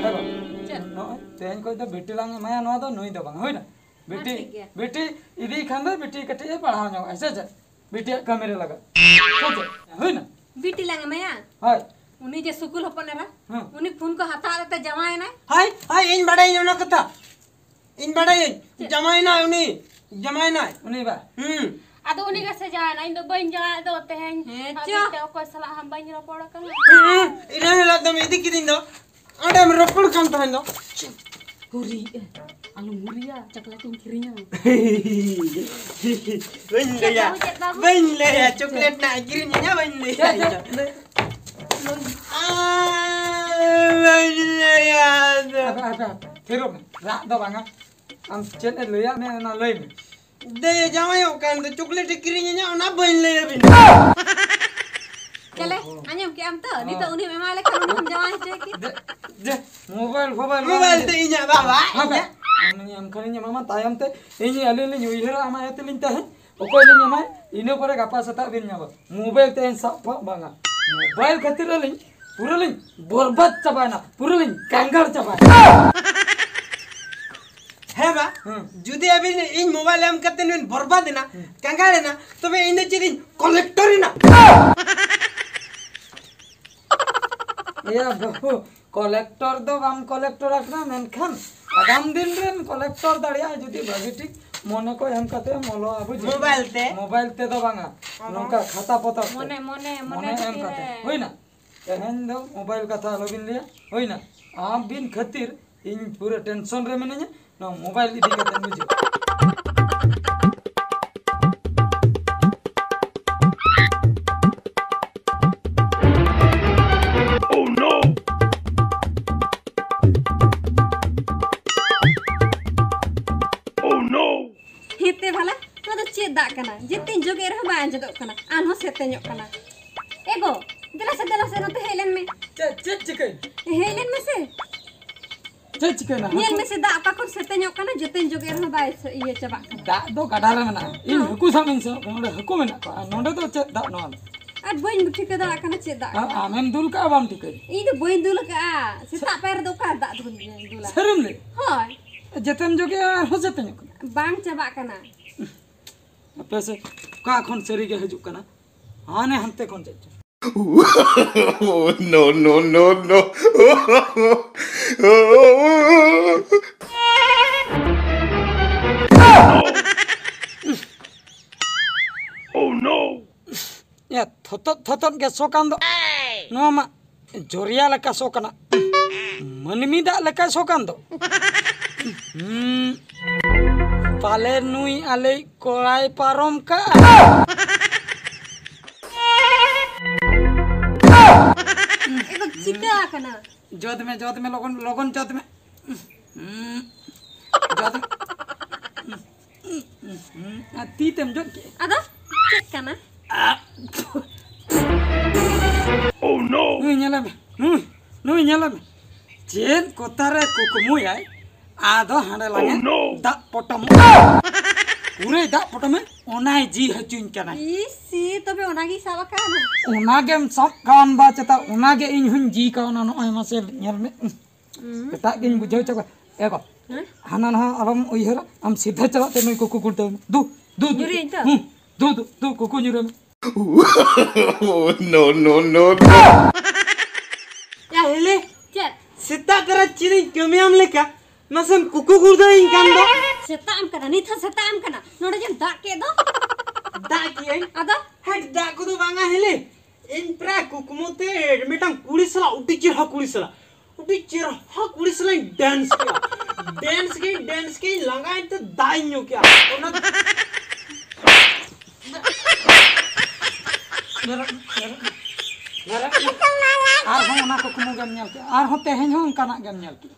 ᱦᱮᱞᱳ᱾ ᱪᱮᱫ? ᱱᱚᱜᱼᱚᱭ ᱛᱮᱦᱮᱧ ᱠᱷᱚᱡ ᱫᱚ ᱵᱤᱴᱤ ᱞᱟᱝ ᱮᱢᱟᱭᱟ ᱱᱚᱣᱟ ᱫᱚ, ᱱᱩᱭ ᱫᱚ ᱵᱟᱝ, ᱦᱩᱭᱱᱟ? ᱵᱤᱴᱤ, ᱴᱷᱤᱠ ᱜᱮᱭᱟ᱾ ᱵᱤᱴᱤ ᱤᱫᱤᱭ ᱠᱷᱟᱱ ᱫᱚ ᱵᱤᱴᱤ ᱠᱟᱹᱴᱤᱡ ᱮ ᱯᱟᱲᱦᱟᱣ ᱧᱚᱜᱼᱟ, ᱥᱮ ᱪᱮᱫ? ᱵᱤᱴᱤᱭᱟᱜ ᱠᱟᱹᱢᱤ ᱨᱮ ᱞᱟᱜᱟᱜ᱾ ᱥᱮ ᱪᱮᱫ? ᱦᱩᱭᱱᱟ? ᱵᱤᱴᱤ ᱞᱟᱝ ᱮᱢᱟᱭᱟ? ᱦᱳᱭ᱾ ᱩᱱᱤ ᱡᱮ ᱥᱩᱠᱩᱞ ᱦᱚᱯᱚᱱ ᱮᱨᱟ, ᱦᱮᱸ᱾ ᱩᱱᱤ ᱯᱷᱳᱱ ᱠᱚ ᱦᱟᱛᱟᱣ ᱠᱟᱛᱮ ᱡᱟᱶᱟᱭᱮᱱᱟᱭ᱾ ᱦᱳᱭ, ᱦᱳᱭ, ᱤᱧ ᱵᱟᱰᱟᱭᱟᱹᱧ ᱚᱱᱟ ᱠᱟᱛᱷᱟ᱾ ᱤᱧ ᱵᱟᱰᱟᱭᱟᱹᱧ, ᱪᱮᱫ? ᱡᱟᱶᱟᱭᱮᱱᱟᱭ ᱩᱱᱤ, ᱡᱟᱶᱟᱭᱮᱱᱟᱭ᱾ ᱩᱱᱤ ᱵᱟ? ᱦᱩᱸ᱾ ᱟᱫᱚ ᱩᱱᱤ ᱜᱮᱥᱮ ᱡᱟᱶᱟᱭᱮᱱᱟ, ᱤᱧ ᱫᱚ ᱵᱟᱹᱧ ᱡᱟᱶᱟᱭ ᱫᱚ ᱛᱮᱦᱮᱧ᱾ ᱦᱮᱸ, ᱦᱟᱹᱵᱤᱡ ᱪᱚ᱾ ᱛᱮ ᱚᱠᱚᱭ ᱥᱟᱞᱟᱜ ᱦᱚᱸ ᱵᱟᱹᱧ ᱨᱚᱯᱚᱲ ᱟᱠᱟᱱᱟ᱾ ᱦᱩᱸ, ᱤᱱᱟᱹ ᱦᱤᱞᱳᱜ ᱫᱚᱢ ᱤᱫᱤ ᱠᱤᱫᱤᱧ ᱫᱚ, ᱚᱸᱰᱮᱢ ᱨᱚᱯᱚᱲ ᱠᱟᱱ ᱛᱟᱦᱮᱸ ᱫᱚ᱾ ᱦᱩᱨᱤ, ᱟᱞᱚᱢ ᱦᱩᱨᱤᱭᱟ, ᱪᱚᱠᱞᱮᱴ ᱤᱧ ᱠᱤᱨᱤᱧᱟ᱾ ᱵᱟᱹᱧ ᱞᱟᱹᱭᱟ, ᱪᱮᱫ ᱵᱟᱹᱵᱩ, ᱪᱮᱫ ᱵᱟᱹᱵᱩ? ᱵᱟᱹᱧ ᱞᱟᱹᱭᱟ, ᱪᱚᱠᱞᱮᱴ ᱱᱟᱜ ᱠᱤᱨᱤᱧ ᱤᱧᱟ, ᱵᱟᱹᱧ ᱞᱟᱹᱭᱟ ᱪᱮᱫ, ᱤᱧ ᱫᱚ᱾ ᱪᱮᱫ? ᱟᱨ ᱵᱟᱹᱧ ᱞᱟᱹᱭᱟ ᱟᱫᱚ᱾ ᱟᱯᱮ, ᱟᱯᱮ, ᱟᱯᱮ, ᱛᱷᱤᱨᱚᱜ ᱢᱮ, ᱨᱟᱜ ᱫᱚ ᱵᱟᱝᱟ᱾ ᱟᱢ ᱪᱮᱫ ᱮ ᱞᱟᱹᱭᱟᱫ ᱢᱮᱭᱟ, ᱚᱱᱟ ᱞᱟᱹᱭ ᱢᱮ᱾ ᱫᱮ ᱡᱟᱶᱟᱭᱚᱜ ᱠᱟᱱ ᱫᱚ ᱪᱚᱠᱞᱮᱴ ᱮ ᱠᱤᱨᱤᱧ ᱤᱧᱟ, ᱚᱱᱟ ᱵᱟᱹᱧ ᱞᱟᱹᱭ ᱟᱹᱵᱤᱱᱟ᱾ ᱪᱮᱞᱮ, ᱚ, ᱚ᱾ ᱟᱸᱡᱚᱢ ᱠᱮᱜ ᱟᱢ ᱛᱚ? ᱦᱚᱸ᱾ ᱱᱤᱛᱚᱜ ᱩᱱᱤᱢ ᱮᱢᱟᱭ ᱞᱮᱠᱷᱟᱱ ᱩᱱᱤ ᱦᱚᱸᱢ ᱡᱟᱶᱟᱭ ᱦᱚᱪᱚᱭ ᱠᱮ᱾ ᱫᱮ, ᱫᱮ, ᱢᱳᱵᱟᱭᱤᱞ ᱯᱷᱳᱵᱟᱭᱤᱞ ᱢᱳᱵᱟᱭᱤᱞ ᱵᱟᱝ ᱛᱮ ᱤᱧᱟᱜ ᱵᱟᱵᱟ, ᱦᱟᱯᱮ, ᱤᱧᱟᱜ᱾ ᱟᱢ ᱮᱢ ᱠᱷᱟᱱᱤᱧ ᱮᱢᱟᱢᱟ, ᱛᱟᱭᱚᱢ ᱛᱮ ᱤᱧ ᱟᱹᱞᱤᱧ ᱞᱤᱧ ᱩᱭᱦᱟᱹᱨᱟ, ᱟᱢᱟᱜ ᱤᱭᱟᱹ ᱛᱮᱞᱤᱧ ᱛᱟᱦᱮᱸ, ᱚᱠᱚᱭ ᱞᱤᱧ ᱮᱢᱟᱭ, ᱤᱱᱟᱹ ᱯᱚᱨᱮ ᱜᱟᱯᱟ ᱥᱮᱛᱟᱜ ᱵᱤᱱ ᱧᱟᱢᱟ᱾ ᱢᱳᱵᱟᱭᱤᱞ ᱛᱮ ᱥᱟᱵ ᱠᱚᱣᱟ ᱵᱟᱝᱟ᱾ ᱢᱳᱵᱟᱭᱤᱞ ᱠᱷᱟᱹᱛᱤᱨ ᱟᱹᱞᱤᱧ ᱯᱩᱨᱟᱹ ᱞᱤᱧ ᱵᱚᱨᱵᱟᱫ ᱪᱟᱵᱟᱭᱮᱱᱟ, ᱯᱩᱨᱟᱹ ᱞᱤᱧ ᱠᱟᱸᱜᱟᱲ ᱪᱟᱵᱟᱭᱮᱱᱟ᱾ ᱦᱮᱸ ᱵᱟ, ᱦᱩᱸ᱾ ᱡᱩᱫᱤ ᱟᱹᱵᱤᱱ ᱤᱧ ᱢᱳᱵᱟᱭᱤᱞ ᱮᱢ ᱠᱟᱛᱮ ᱵᱤᱱ ᱵᱚᱨᱵᱟᱫ ᱮᱱᱟ, ᱦᱩᱸ᱾ ᱠᱟᱸᱜᱟᱲ ᱮᱱᱟ, ᱛᱚᱵᱮ ᱤᱧ ᱫᱚ ᱪᱮᱫ ᱤᱧ ᱠᱚᱞᱮᱠᱴᱚᱨ ᱮᱱᱟ? ᱮᱭᱟ ᱵᱟᱹᱵᱩ, ᱠᱚᱞᱮᱠᱴᱚᱨ ᱫᱚ ᱵᱟᱢ ᱠᱚᱞᱮᱠᱴᱚᱨ ᱟᱠᱟᱱᱟ, ᱢᱮᱱᱠᱷᱟᱱ ᱟᱜᱟᱢ ᱫᱤᱱ ᱨᱮᱢ ᱠᱚᱞᱮᱠᱴᱚᱨ ᱫᱟᱲᱮᱭᱟᱜᱼᱟ, ᱡᱩᱫᱤ ᱵᱷᱟᱹᱜᱤ ᱴᱷᱤᱠ ᱢᱚᱱᱮ ᱠᱚ ᱮᱢ ᱠᱟᱛᱮ ᱮᱢ ᱚᱞᱚᱜᱼᱟ, ᱵᱩᱡᱷᱟᱹᱣ? ᱢᱳᱵᱟᱭᱤᱞ ᱛᱮ? ᱢᱳᱵᱟᱭᱤᱞ ᱛᱮᱫᱚ ᱵᱟᱝᱟ, ᱟᱫᱚ? ᱱᱚᱝᱠᱟ ᱠᱷᱟᱛᱟ ᱯᱚᱛᱚᱵ ᱛᱮ᱾ ᱢᱚᱱᱮ, ᱢᱚᱱᱮ, ᱢᱚᱱᱮ ᱢᱚᱱᱮ ᱮᱢ ᱵᱷᱤᱛᱤᱨ ᱠᱟᱛᱮ᱾ ᱨᱮ᱾ ᱦᱩᱭᱱᱟ? ᱛᱮᱦᱮᱧ ᱫᱚ ᱢᱳᱵᱟᱭᱤᱞ ᱠᱟᱛᱷᱟ ᱟᱞᱚᱵᱤᱱ ᱞᱟᱹᱭᱟ, ᱦᱩᱭᱱᱟ? ᱟᱹᱵᱤᱱ ᱠᱷᱟᱹᱛᱤᱨ ᱤᱧ ᱯᱩᱨᱟᱹ ᱴᱮᱱᱥᱚᱱ ᱨᱮ ᱢᱤᱱᱟᱹᱧᱟ, ᱱᱚᱣᱟ ᱢᱳᱵᱟᱭᱤᱞ ᱤᱫᱤ ᱠᱟᱛᱮ, ᱵᱩᱡᱷᱟᱹᱣ? Oh no! Oh no! ᱦᱮᱸᱛᱮ ᱵᱷᱟᱞᱟ, ᱱᱚᱣᱟ ᱫᱚ ᱪᱮᱫ ᱫᱟᱜ ᱠᱟᱱᱟ, ᱡᱮᱛᱮᱧ ᱡᱚᱜᱮ ᱨᱮᱦᱚᱸ ᱵᱟᱭ ᱟᱸᱡᱮᱫᱚᱜ ᱠᱟᱱᱟ, ᱟᱨᱦᱚᱸ ᱥᱮᱛᱮᱧᱚᱜ ᱠᱟᱱᱟ᱾ ᱮ ᱜᱚ, ᱫᱮᱞᱟ ᱥᱮ, ᱫᱮᱞᱟ ᱥᱮ, ᱱᱚᱛᱮ ᱦᱮᱡ ᱞᱮᱱ ᱢᱮ᱾ ᱪᱮᱫ, ᱪᱮᱫ ᱪᱤᱠᱟᱹᱭ? ᱦᱮᱡ ᱞᱮᱱ ᱢᱮᱥᱮ᱾ ᱪᱮᱫ ᱪᱤᱠᱟᱹᱭᱱᱟ? ᱧᱮᱞ ᱢᱮᱥᱮ, ᱫᱟᱜ ᱚᱠᱟ ᱠᱷᱚᱱ ᱥᱮᱛᱮᱧᱚᱜ ᱠᱟᱱᱟ, ᱡᱮᱛᱮᱧ ᱡᱚᱜᱮ ᱨᱮᱦᱚᱸ ᱵᱟᱭ ᱥᱮ-, ᱤᱭᱟᱹ ᱪᱟᱵᱟᱜ ᱠᱟᱱᱟ᱾ ᱫᱟᱜ ᱫᱚ ᱜᱟᱰᱟ ᱨᱮ ᱢᱮᱱᱟᱜᱼᱟ, ᱤᱧ ᱦᱮᱸ᱾ ᱦᱟᱹᱠᱩ ᱥᱟᱵ ᱤᱧ ᱥᱮᱱᱚᱜ ᱠᱟᱱᱟ, ᱱᱚᱸᱰᱮ ᱦᱟᱹᱠᱩ ᱢᱮᱱᱟᱜ ᱠᱚᱣᱟ, ᱟᱨ ᱱᱚᱸᱰᱮ ᱫᱚ ᱪᱮᱫ ᱫᱟᱜ ᱱᱚᱣᱟ ᱫᱚ? ᱟᱨ ᱵᱟᱹᱧ ᱴᱷᱤᱠᱟᱹ ᱫᱟᱲᱮᱭᱟᱜ ᱠᱟᱱᱟ ᱪᱮᱫ ᱫᱟᱜ ᱟᱢ-, ᱠᱟᱱᱟ᱾ ᱟᱢᱮᱢ ᱫᱩᱞ ᱠᱟᱜᱼᱟ, ᱵᱟᱢ ᱴᱷᱤᱠᱟᱹᱭᱟ? ᱤᱧ ᱫᱚ ᱵᱟᱹᱧ ᱫᱩᱞ ᱠᱟᱜᱼᱟ, ᱥᱮᱛᱟᱜ ᱯᱟᱭᱟᱨ ᱨᱮᱫᱚ ᱚᱠᱟ ᱫᱟᱜ ᱫᱩᱞ ᱫᱩᱞᱟ? ᱥᱟᱹᱨᱤᱢ ᱞᱟᱹᱭ? ᱦᱳᱭ᱾ ᱡᱮᱛᱮᱢ ᱡᱚᱜᱮ ᱟᱨᱦᱚᱸ ᱥᱮᱛᱮᱧᱚᱜ ᱠᱟᱱᱟ᱾ ᱵᱟᱝ ᱪᱟᱵᱟᱜ ᱠᱟᱱᱟ᱾ ᱟᱯᱮ ᱥᱮ ᱚᱠᱟ ᱠᱷᱚᱱ ᱥᱟᱹᱨᱤ ᱜᱮ ᱦᱤᱡᱩᱜ ᱠᱟᱱᱟ? ᱦᱟᱱᱮ ᱦᱟᱱᱛᱮ ᱠᱷᱚᱱ ᱪᱮᱫ ᱪᱚ᱾ No, no, no, no. Oh no. ᱮ, ᱛᱷᱚᱛᱚᱫ ᱛᱷᱚᱛᱚᱫ ᱜᱮ ᱥᱚ ᱠᱟᱱ ᱫᱚ᱾ ᱱᱚᱣᱟ ᱢᱟ ᱡᱚᱨᱤᱭᱟ ᱞᱮᱠᱟ ᱥᱚ ᱠᱟᱱᱟ᱾ ᱢᱟᱹᱱᱢᱤ ᱫᱟᱜ ᱞᱮᱠᱟ ᱥᱚ ᱠᱟᱱ ᱫᱚ᱾ ᱦᱩᱸ, ᱯᱟᱞᱮ ᱱᱩᱭ ᱟᱞᱮᱭᱤᱡ ᱠᱚᱲᱟᱭ ᱯᱟᱨᱚᱢ ᱠᱟᱜᱼᱟ᱾ ᱮ ᱜᱚ, ᱪᱤᱠᱟᱹ ᱟᱠᱟᱱᱟ? ᱡᱚᱫ ᱢᱮ, ᱡᱚᱫ ᱢᱮ, ᱞᱚᱜᱚᱱ, ᱞᱚᱜᱚᱱ ᱡᱚᱫ ᱢᱮ᱾ ᱡᱚᱫ ᱢᱮ᱾ ᱟᱨ ᱛᱤ ᱛᱮᱢ ᱡᱚᱫ ᱠᱮᱫ᱾ ᱟᱫᱚ ᱪᱮᱫ ᱠᱟᱱᱟ? Oh no! ᱱᱩᱭ ᱧᱮᱞᱮ ᱢᱮ, ᱱᱩᱭ, ᱱᱩᱭ ᱧᱮᱞᱮ ᱢᱮ᱾ ᱪᱮᱫ ᱠᱚᱛᱟᱨᱮ ᱠᱩᱠᱢᱩᱭᱟᱭ, ᱟᱫᱚ ᱦᱟᱸᱰᱮ ᱞᱟᱝᱮ Oh no! ᱫᱟᱜ ᱯᱚᱴᱚᱢᱚᱜᱼᱟ᱾ ᱯᱩᱨᱟᱹᱭ ᱫᱟᱜ ᱯᱚᱴᱚᱢᱮ, ᱚᱱᱟᱭ ᱡᱤ ᱦᱚᱪᱚᱧ ᱠᱟᱱᱟᱭ᱾ ᱤᱥ, ᱥᱤ, ᱛᱚᱵᱮ ᱚᱱᱟᱜᱮᱭ ᱥᱟᱵ ᱟᱠᱟᱫ᱾ ᱚᱱᱟᱜᱮᱢ ᱥᱟᱵ ᱠᱟᱣᱱᱟ ᱵᱟ ᱪᱮᱛᱟ, ᱚᱱᱟᱜᱮ ᱤᱧ ᱦᱚᱧ ᱡᱤ ᱠᱟᱣᱱᱟ᱾ ᱱᱚᱜᱼᱚᱭ ᱢᱟᱥᱮ ᱧᱮᱞ ᱢᱮ᱾ ᱦᱩᱸ᱾ ᱮᱴᱟᱜ ᱜᱤᱧ ᱵᱩᱡᱷᱟᱹᱣ ᱦᱚᱪᱚ ᱠᱚᱣᱟ᱾ ᱮ ᱜᱚ, ᱦᱮᱸ? ᱦᱟᱱᱟ ᱱᱟᱣᱟ ᱟᱞᱚᱢ ᱩᱭᱦᱟᱹᱨᱟ, ᱟᱢ ᱥᱤᱫᱷᱟᱹ ᱪᱟᱞᱟᱜ ᱛᱮ ᱱᱩᱭ ᱠᱩᱠᱩ ᱜᱩᱲᱫᱟᱹᱣ ᱢᱮ᱾ ᱫᱩ, ᱫᱩ, ᱫᱩ᱾ ᱧᱩᱨᱩᱭᱟᱹᱧ ᱛᱚ? ᱦᱩᱸ, ᱫᱩ, ᱫᱩ, ᱫᱩ, ᱠᱩᱠᱩ ᱧᱩᱨᱩᱭ ᱢᱮ᱾ No, no, no, no. ᱭᱟ ᱦᱤᱞᱤ, ᱪᱮᱫ? ᱥᱮᱛᱟᱜ ᱛᱚᱨᱟ ᱪᱮᱫ ᱤᱧ ᱠᱟᱹᱢᱤᱭᱟᱢ ᱞᱮᱠᱟ, ᱱᱟᱥᱮᱢ ᱠᱩᱠᱩ ᱜᱩᱲᱫᱟᱹᱣᱤᱧ ᱠᱟᱱ ᱫᱚ᱾ ᱥᱮᱛᱟᱜ ᱮᱢ ᱠᱟᱱᱟ, ᱱᱤᱛ ᱦᱚᱸ ᱥᱮᱛᱟᱜ ᱮᱢ ᱠᱟᱱᱟ᱾ ᱱᱚᱰᱮ ᱡᱮᱢ ᱫᱟᱜ ᱠᱮᱫ ᱫᱚ᱾ ᱫᱟᱜ ᱠᱮᱜᱼᱟᱹᱧ? ᱟᱫᱚ? ᱦᱮᱴ, ᱫᱟᱜ ᱠᱚᱫᱚ ᱵᱟᱝᱟ ᱦᱤᱞᱤ᱾ ᱤᱧ ᱯᱨᱟᱭ ᱠᱩᱠᱢᱩ ᱛᱮ ᱢᱤᱫᱴᱟᱝ ᱠᱩᱲᱤ ᱥᱟᱞᱟᱜ, ᱟᱹᱰᱤ ᱪᱮᱦᱨᱟ ᱠᱩᱲᱤ ᱥᱟᱞᱟᱜ, ᱟᱹᱰᱤ ᱪᱮᱦᱨᱟ ᱠᱩᱲᱤ ᱥᱟᱞᱟᱜ ᱤᱧ dance ᱠᱮᱜᱼᱟ᱾ Dance ᱠᱮᱜᱼᱟᱹᱧ, dance ᱠᱮᱜᱼᱟᱹᱧ, ᱞᱟᱸᱜᱟᱭᱮᱱ ᱛᱮ ᱫᱟᱜ ᱤᱧ ᱧᱩ ᱠᱮᱜᱼᱟ᱾ ᱚᱱᱟ ᱟᱨᱦᱚᱸ ᱚᱱᱟ ᱠᱩᱠᱢᱩ ᱜᱮᱢ ᱧᱮᱞ ᱠᱮᱜᱼᱟ, ᱟᱨᱦᱚᱸ ᱛᱮᱦᱮᱧ ᱦᱚᱸ ᱚᱱᱠᱟᱱᱟᱜ ᱜᱮᱢ ᱧᱮᱞ ᱠᱮᱜᱼᱟ᱾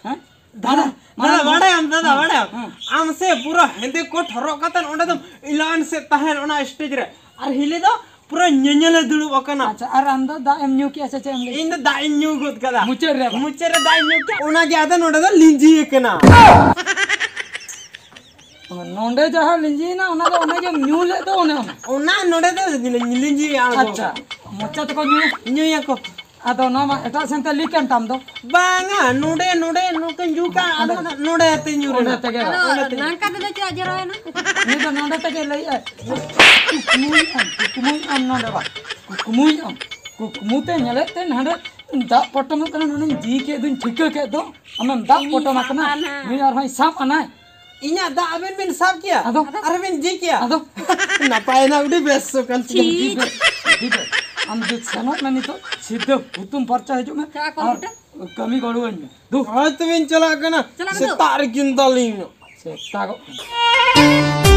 ᱦᱮᱸ? ᱫᱟᱫᱟ, ᱫᱟᱫᱟ, ᱵᱟᱲᱟᱭᱟᱢ, ᱫᱟᱫᱟ, ᱦᱮᱸ, ᱵᱟᱲᱟᱭᱟᱢ? ᱦᱮᱸ᱾ ᱟᱢ ᱥᱮ ᱯᱩᱨᱟᱹ ᱦᱮᱸᱫᱮ ᱠᱳᱴ ᱦᱚᱨᱚᱜ ᱠᱟᱛᱮ ᱚᱸᱰᱮ ᱫᱚᱢ ᱮᱞᱟᱱ ᱥᱮᱫ ᱛᱟᱦᱮᱱ ᱚᱱᱟ ᱥᱴᱮᱡ ᱨᱮ, ᱟᱨ ᱦᱤᱞᱤ ᱫᱚ ᱯᱩᱨᱟᱹ ᱧᱮᱧᱮᱞᱮ ᱫᱩᱲᱩᱵ ᱟᱠᱟᱱᱟ᱾ ᱟᱪᱪᱷᱟ, ᱟᱨ ᱟᱢ ᱫᱚ ᱫᱟᱜ ᱮᱢ ᱧᱩ ᱠᱮᱜᱼᱟ ᱥᱮ ᱪᱮᱫ ᱮᱢ ᱞᱟᱹᱭ? ᱤᱧ ᱫᱚ ᱫᱟᱜ ᱤᱧ ᱧᱩ ᱜᱚᱫ ᱠᱟᱫᱟ᱾ ᱢᱩᱪᱟᱹᱫ ᱨᱮ ᱵᱟᱝ? ᱢᱩᱪᱟᱹᱫ ᱨᱮ ᱫᱟᱜ ᱤᱧ ᱧᱩ ᱠᱮᱫᱟ, ᱚᱱᱟ ᱜᱮ ᱟᱫᱚ ᱱᱚᱰᱮ ᱫᱚ ᱞᱤᱸᱡᱤ ᱟᱠᱟᱱᱟ᱾ ᱱᱚᱰᱮ ᱡᱟᱦᱟᱸ ᱞᱤᱸᱡᱤᱭᱮᱱᱟ, ᱚᱱᱟ ᱫᱚ ᱚᱱᱮ ᱡᱮᱢ ᱧᱩ ᱞᱮᱫ ᱫᱚ, ᱚᱱᱮ ᱚᱱᱟ᱾ ᱚᱱᱟ ᱱᱚᱰᱮ ᱫᱚ ᱞᱤᱸᱡᱤ ᱟᱬᱜᱚ᱾ ᱟᱪᱪᱷᱟ, ᱢᱚᱪᱟ ᱛᱮᱠᱚ ᱧᱩᱭᱟ? ᱧᱩᱭᱟᱠᱚ᱾ ᱟᱫᱚ ᱱᱚᱣᱟ ᱢᱟ ᱮᱴᱟᱜ ᱥᱮᱱ ᱛᱮ ᱞᱤᱠ ᱮᱱ ᱛᱟᱢ ᱫᱚ᱾ ᱵᱟᱝᱟ, ᱱᱚᱰᱮ, ᱱᱚᱰᱮ ᱱᱚᱝᱠᱟᱧ ᱡᱩᱠᱟ, ᱟᱫᱚ ᱱᱚᱰᱮ᱾ ᱱᱚᱰᱮ ᱛᱮ ᱧᱩᱨ ᱚᱸᱰᱮ ᱮᱱᱟ᱾ ᱛᱮᱜᱮ ᱵᱟᱝ? ᱟᱫᱚ ᱚᱸᱰᱮ ᱛᱮ᱾ ᱱᱚᱝᱠᱟ ᱛᱮᱫᱚ ᱪᱮᱫᱟᱜ ᱡᱚᱨᱚᱭᱮᱱᱟ? ᱩᱱᱤ ᱫᱚ ᱱᱚᱰᱮ ᱛᱮᱜᱮ ᱞᱟᱹᱭᱮᱜᱼᱟᱭ, ᱠᱩᱠᱢᱩᱭᱮᱫ ᱟᱢ, ᱠᱩᱠᱢᱩᱭᱮᱫ ᱟᱢ ᱱᱚᱰᱮ ᱵᱟᱝ, ᱠᱩᱠᱢᱩᱭᱮᱫ ᱟᱢ, ᱠᱩᱠᱢᱩ ᱛᱮ ᱧᱮᱞᱮᱫ ᱛᱮ ᱱᱚᱰᱮ ᱫᱟᱜ ᱯᱚᱴᱚᱢᱚᱜ ᱠᱟᱱᱟ, ᱱᱚᱰᱮᱧ ᱡᱤ ᱠᱮᱫ ᱫᱩᱧ ᱴᱷᱤᱠᱟᱹ ᱠᱮᱫ ᱫᱚ, ᱟᱢᱮᱢ ᱫᱟᱜ ᱤᱧᱤᱧ ᱯᱚᱴᱚᱢ ᱥᱟᱵ ᱟᱠᱟᱱᱟ, ᱟᱱᱟ᱾ ᱱᱩᱭ ᱟᱨᱦᱚᱸᱭ ᱥᱟᱵ ᱟᱱᱟᱭ᱾ ᱤᱧᱟᱜ ᱫᱟᱜ ᱟᱵᱮᱱ ᱵᱮᱱ ᱥᱟᱵ ᱠᱮᱭᱟ? ᱟᱫᱚ? ᱟᱨ ᱵᱮᱱ ᱡᱤ ᱠᱮᱭᱟ? ᱟᱫᱚ? ᱱᱟᱯᱟᱭ ᱮᱱᱟ, ᱟᱹᱰᱤ ᱵᱮᱥ ᱥᱚ ᱠᱟᱱ ᱪᱷᱤ᱾ ᱪᱚᱝ᱾ ᱟᱹᱰᱤ ᱵᱮᱥ, ᱟᱹᱰᱤ ᱵᱮᱥ᱾ ᱟᱢ ᱫᱚ ᱥᱮᱱᱚᱜ ᱢᱮ ᱱᱤᱛᱚᱜ, ᱥᱤᱫᱷᱟᱹ ᱦᱩᱛᱩᱢ ᱯᱷᱟᱨᱪᱟ ᱦᱤᱡᱩᱜ ᱢᱮ᱾ ᱪᱟᱞᱟᱜ ᱠᱚ ᱟᱨ ᱢᱤᱫᱴᱟᱝ᱾ ᱠᱟᱹᱢᱤ ᱜᱚᱲᱚᱣᱟᱹᱧ ᱢᱮ᱾ ᱫᱩ᱾ ᱦᱳᱭ ᱛᱚᱵᱮᱧ ᱪᱟᱞᱟᱜ ᱠᱟᱱᱟ᱾ ᱪᱟᱞᱟᱜ ᱢᱮ ᱫᱩ᱾ ᱥᱮᱛᱟᱜ ᱨᱮᱠᱤᱱ ᱫᱟᱞᱤᱧ᱾ ᱥᱮᱛᱟᱜᱚᱜ ᱠᱟᱱᱟ᱾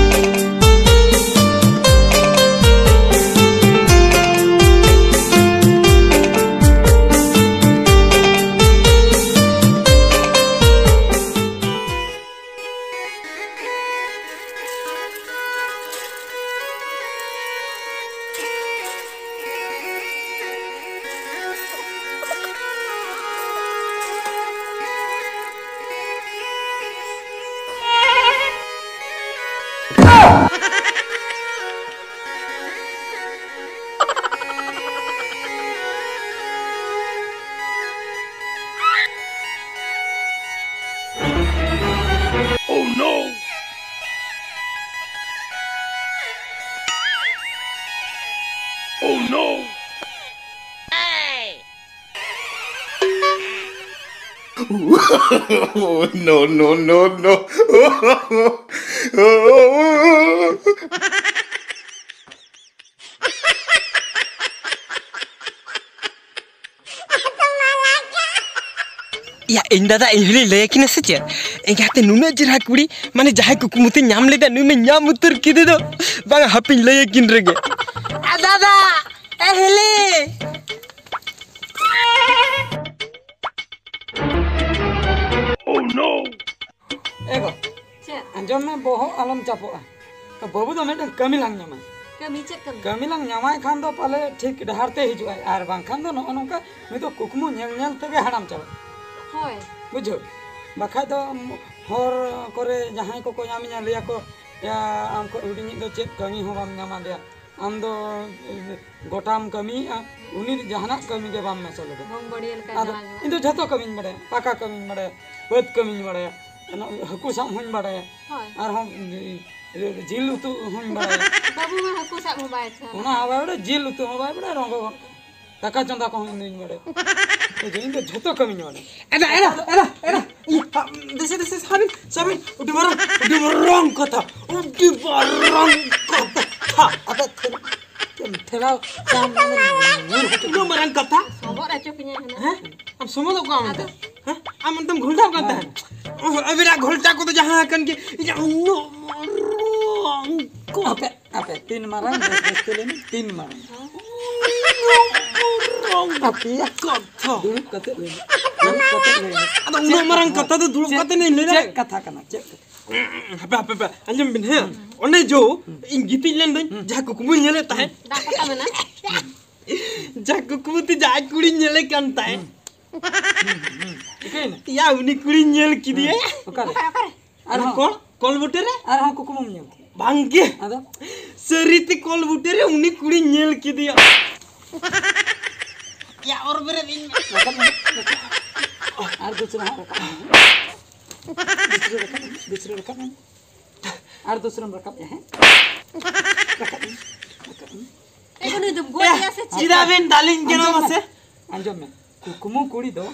Oh no! Oh no! No, no, no, no. ᱭᱟ, ᱤᱧ ᱫᱟᱫᱟ, ᱤᱧ ᱦᱚᱸᱞᱤᱧ ᱞᱟᱹᱭ ᱟᱹᱠᱤᱱᱟ ᱥᱮ ᱪᱮᱫ? ᱮᱸᱜᱟᱛᱮ ᱱᱩᱱᱟᱹᱜ ᱪᱮᱦᱨᱟ ᱠᱩᱲᱤ, ᱢᱟᱱᱮ ᱡᱟᱦᱟᱸᱭ ᱠᱩᱠᱢᱩ ᱛᱮ ᱧᱟᱢ ᱞᱮᱫᱟ, ᱱᱩᱭ ᱢᱟ ᱧᱟᱢ ᱩᱛᱟᱹᱨ ᱠᱮᱫᱮ ᱫᱚ᱾ ᱵᱟᱝ, ᱦᱟᱯᱮᱧ ᱞᱟᱹᱭ ᱟᱹᱠᱤᱱ ᱨᱮᱜᱮ᱾ ᱟ, ᱫᱟᱫᱟ, ᱮ ᱦᱤᱞᱤ᱾ ᱮ ᱜᱚ, ᱪᱮᱫ? ᱟᱸᱡᱚᱢ ᱢᱮ, ᱵᱚᱦᱚᱜ ᱟᱞᱚᱢ ᱪᱟᱯᱚᱜᱼᱟ᱾ ᱵᱟᱹᱵᱩ ᱫᱚ ᱢᱤᱫᱴᱟᱝ ᱠᱟᱹᱢᱤ ᱞᱟᱝ ᱧᱟᱢᱟ᱾ ᱠᱟᱹᱢᱤ? ᱪᱮᱫ ᱠᱟᱹᱢᱤ? ᱠᱟᱹᱢᱤ ᱞᱟᱝ ᱧᱟᱢᱟᱭ ᱠᱷᱟᱱ ᱫᱚ ᱯᱟᱞᱮ ᱴᱷᱤᱠ ᱰᱟᱦᱟᱨ ᱛᱮ ᱦᱤᱡᱩᱜᱼᱟᱭ, ᱟᱨ ᱵᱟᱝᱠᱷᱟᱱ ᱫᱚ ᱱᱚᱜᱼᱚ ᱱᱚᱝᱠᱟ ᱱᱩᱭ ᱫᱚ ᱠᱩᱠᱢᱩ ᱧᱮᱞ ᱧᱮᱞ ᱛᱮᱜᱮ ᱦᱟᱲᱟᱢ ᱪᱟᱵᱟᱜᱼᱟ᱾ ᱦᱳᱭ᱾ ᱵᱩᱡᱷᱟᱹᱣ? ᱵᱟᱠᱷᱟᱡ ᱫᱚ ᱦᱚᱨ ᱠᱚᱨᱮ ᱡᱟᱦᱟᱸᱭ ᱠᱚᱠᱚ ᱧᱟᱢᱤᱧᱟ, ᱞᱟᱹᱭᱟᱠᱚ, "ᱭᱟ, ᱟᱢ ᱠᱷᱚᱱ ᱦᱩᱰᱤᱧᱤᱡ ᱫᱚ ᱪᱮᱫ ᱠᱟᱹᱢᱤ ᱦᱚᱸ ᱵᱟᱢ ᱧᱟᱢᱟ ᱫᱮᱭᱟ, ᱟᱢ ᱫᱚ ᱜᱚᱴᱟᱢ ᱠᱟᱹᱢᱤᱭᱮᱫᱼᱟ, ᱩᱱᱤ ᱫᱚ ᱡᱟᱦᱟᱱᱟᱜ ᱠᱟᱹᱢᱤ ᱜᱮ ᱵᱟᱢ ᱢᱮᱥᱟ ᱞᱮᱫᱟ?" ᱵᱷᱚᱝ ᱵᱟᱹᱲᱤᱭᱟᱹ ᱞᱮᱠᱟ ᱟᱫᱚ ᱡᱟᱦᱟᱸ ᱜᱮ᱾ ᱤᱧ ᱫᱚ ᱡᱷᱚᱛᱚ ᱠᱟᱹᱢᱤᱧ ᱵᱟᱲᱟᱭᱟ, ᱯᱟᱠᱟ ᱠᱟᱹᱢᱤᱧ ᱵᱟᱲᱟᱭᱟ, ᱵᱟᱹᱫᱽ ᱠᱟᱹᱢᱤᱧ ᱵᱟᱲᱟᱭᱟ, ᱚᱱᱟ ᱦᱟᱹᱠᱩ ᱥᱟᱵ ᱦᱚᱸᱧ ᱵᱟᱲᱟᱭᱟ, ᱦᱳᱭ᱾ ᱟᱨᱦᱚᱸ ᱡᱤᱞ ᱩᱛᱩ ᱦᱚᱸᱧ ᱵᱟᱲᱟᱭᱟ᱾ ᱵᱟᱹᱵᱩ ᱢᱟ ᱦᱟᱹᱠᱩ ᱥᱟᱵ ᱦᱚᱸ ᱵᱟᱭ ᱪᱟᱞᱟᱜᱼᱟ᱾ ᱚᱱᱟ ᱦᱚᱸ ᱵᱟᱭ ᱵᱟᱲᱟᱭᱟ, ᱡᱤᱞ ᱩᱛᱩ ᱦᱚᱸ ᱵᱟᱭ ᱵᱟᱲᱟᱭᱟ, ᱨᱚᱝᱜᱚ ᱜᱚᱫ ᱠᱟᱜᱼᱟ᱾ ᱫᱟᱠᱟ ᱪᱚᱸᱫᱟ ᱠᱚᱦᱚᱸ ᱤᱧ ᱫᱩᱧ ᱵᱟᱲᱟᱭᱟ᱾ ᱵᱩᱡᱷᱟᱹᱣ, ᱤᱧ ᱫᱚ ᱡᱷᱚᱛᱚ ᱠᱟᱹᱢᱤᱧ ᱵᱟᱲᱟᱭᱟ᱾ ᱮᱫᱟ, ᱮᱫᱟ, ᱮᱫᱟ, ᱮᱫᱟ᱾ ᱤᱭᱟᱹ, ᱦᱟ, ᱫᱮᱥᱮ, ᱫᱮᱥᱮ, ᱥᱟᱵᱤᱱ, ᱥᱟᱵᱤᱱ᱾ ᱟᱹᱰᱤ ᱢᱟᱨᱟᱝ, ᱟᱹᱰᱤ ᱢᱟᱨᱟᱝ ᱠᱟᱛᱷᱟ, ᱟᱹᱰᱤ ᱢᱟᱨᱟᱝ ᱠᱟᱛᱷᱟ᱾ ᱦᱟ, ᱟᱫᱚ ᱴᱷᱮᱞ-, ᱴᱷᱮᱞᱟᱣ ᱪᱟᱢ ᱧᱩᱨ ᱦᱚᱪᱚ᱾ ᱩᱱᱟᱹᱜ ᱢᱟᱨᱟᱝ ᱠᱟᱛᱷᱟ? ᱥᱚᱵᱚᱫ ᱦᱚᱪᱚ ᱠᱤᱧᱟᱹ ᱦᱩᱱᱟᱹᱝ᱾ ᱦᱮᱸ? ᱟᱢ ᱥᱚᱢᱚᱫᱚᱜ ᱠᱚ ᱟᱢ ᱟᱫᱚ? ᱦᱮᱸ? ᱟᱢ ᱚᱱᱛᱮᱢ ᱜᱷᱚᱞᱴᱟᱣ ᱠᱟᱱ ᱛᱟᱦᱮᱸᱫ? ᱟᱹᱵᱤᱱᱟᱜ ᱜᱷᱚᱞᱴᱟ ᱠᱚᱫᱚ ᱡᱟᱦᱟᱸ ᱟᱠᱟᱱ ᱜᱮ, ᱤᱧᱟᱹᱜ ᱩᱱᱟᱹᱜ ᱢᱟᱨᱟᱝ ᱠᱚ᱾ ᱟᱯᱮ, ᱟᱯᱮ, ᱛᱤᱱ ᱢᱟᱨᱟᱝ, ᱵᱮᱥ, ᱵᱮᱥ ᱛᱮ ᱞᱟᱹᱭ ᱢᱮ, ᱛᱤᱱ ᱢᱟᱨᱟᱝ᱾ ᱩᱱᱟᱹᱜ ᱢᱟᱨᱟᱝ ᱟᱯᱮᱭᱟᱜ ᱠᱟᱛᱷᱟ᱾ ᱫᱩᱲᱩᱵ ᱠᱟᱛᱮ ᱞᱟᱹᱭ ᱢᱮ, ᱫᱩᱲᱩᱵ ᱠᱟᱛᱮ ᱞᱟᱹᱭ ᱢᱮ᱾ ᱟᱫᱚ ᱪᱮᱫ ᱩᱱᱟᱹᱜ ᱢᱟᱨᱟᱝ ᱠᱟᱛᱷᱟ? ᱠᱟᱛᱷᱟ ᱫᱚ ᱫᱩᱲᱩᱵ ᱪᱮᱫ, ᱠᱟᱛᱮ ᱞᱟᱹᱭ ᱪᱮᱫ ᱫᱟᱲᱮᱭᱟᱜᱼᱟ? ᱠᱟᱛᱷᱟ ᱠᱟᱱᱟ, ᱪᱮᱫ ᱠᱟᱛᱷᱟ? ᱦᱟᱯᱮ, ᱦᱟᱯᱮ, ᱦᱟᱯᱮ, ᱟᱸᱡᱚᱢ ᱵᱤᱱ, ᱦᱮᱸ? ᱚᱱᱮ ᱡᱚ, ᱤᱧ ᱜᱤᱛᱤᱡ ᱞᱮᱱ ᱫᱚᱧ, ᱡᱟᱦᱟᱸ ᱠᱩᱠᱢᱩᱧ ᱧᱮᱞᱮᱫ ᱛᱟᱦᱮᱸᱫ᱾ ᱫᱟᱜ ᱠᱚᱛᱟ ᱢᱮᱱᱟᱜᱼᱟ? ᱡᱟᱦᱟᱸ ᱠᱩᱠᱢᱩ ᱛᱮ ᱡᱟᱦᱟᱸᱭ ᱠᱩᱲᱤᱧ ᱧᱮᱞᱮ ᱠᱟᱱ ᱛᱟᱦᱮᱸᱫ᱾ ᱦᱩᱸ, ᱦᱩᱸ, ᱦᱩᱸ᱾ ᱪᱤᱠᱟᱹᱭᱮᱱᱟ? ᱭᱟ, ᱩᱱᱤ ᱠᱩᱲᱤᱧ ᱧᱮᱞ ᱠᱮᱫᱮᱭᱟ᱾ ᱚᱠᱟᱨᱮ? ᱚᱠᱟᱨᱮ? ᱚᱱᱟ ᱟᱨᱦᱚᱸ? ᱠᱚᱞ, ᱠᱚᱞ ᱵᱩᱴᱟᱹ ᱨᱮ? ᱟᱨᱦᱚᱸ ᱠᱩᱠᱢᱩᱢ ᱧᱮᱞ ᱠᱮᱫᱟ? ᱵᱟᱝᱜᱮ᱾ ᱟᱫᱚ? ᱥᱟᱹᱨᱤᱛᱮ ᱠᱚᱞ ᱵᱩᱴᱟᱹ ᱨᱮ ᱩᱱᱤ ᱠᱩᱲᱤᱧ ᱧᱮᱞ ᱠᱮᱫᱮᱭᱟ᱾ ᱭᱟ, ᱚᱨ ᱵᱮᱨᱮᱫ ᱤᱧ ᱢᱮ᱾ ᱨᱟᱠᱟᱵ ᱢᱮ, ᱨᱟᱠᱟᱵ ᱢᱮ᱾ ᱟᱨ ᱫᱩᱥᱨᱟ ᱦᱟᱸᱜ ᱨᱟᱠᱟᱵ ᱢᱮ᱾ ᱫᱩᱥᱨᱟ ᱨᱟᱠᱟᱵ ᱢᱮ, ᱫᱩᱥᱨᱟ ᱨᱟᱠᱟᱵ ᱢᱮ᱾ ᱟᱨ ᱫᱩᱥᱨᱟᱢ ᱨᱟᱠᱟᱵ ᱮᱜᱼᱟ, ᱦᱮᱸ? ᱨᱟᱠᱟᱵ ᱢᱮ, ᱨᱟᱠᱟᱵ ᱢᱮ᱾ ᱮ, ᱩᱱᱤ ᱫᱚᱢ ᱜᱚᱡ ᱮᱭᱟ, ᱮᱭᱟ ᱥᱮ ᱪᱮᱫ? ᱪᱮᱫᱟᱜ ᱵᱮᱱ ᱫᱟᱞᱤᱧ ᱠᱟᱱᱟ ᱟᱸᱡᱚᱢ ᱢᱮ, ᱢᱟᱥᱮ? ᱟᱸᱡᱚᱢ ᱢᱮ, ᱠᱩᱠᱢᱩ ᱠᱩᱲᱤ ᱫᱚ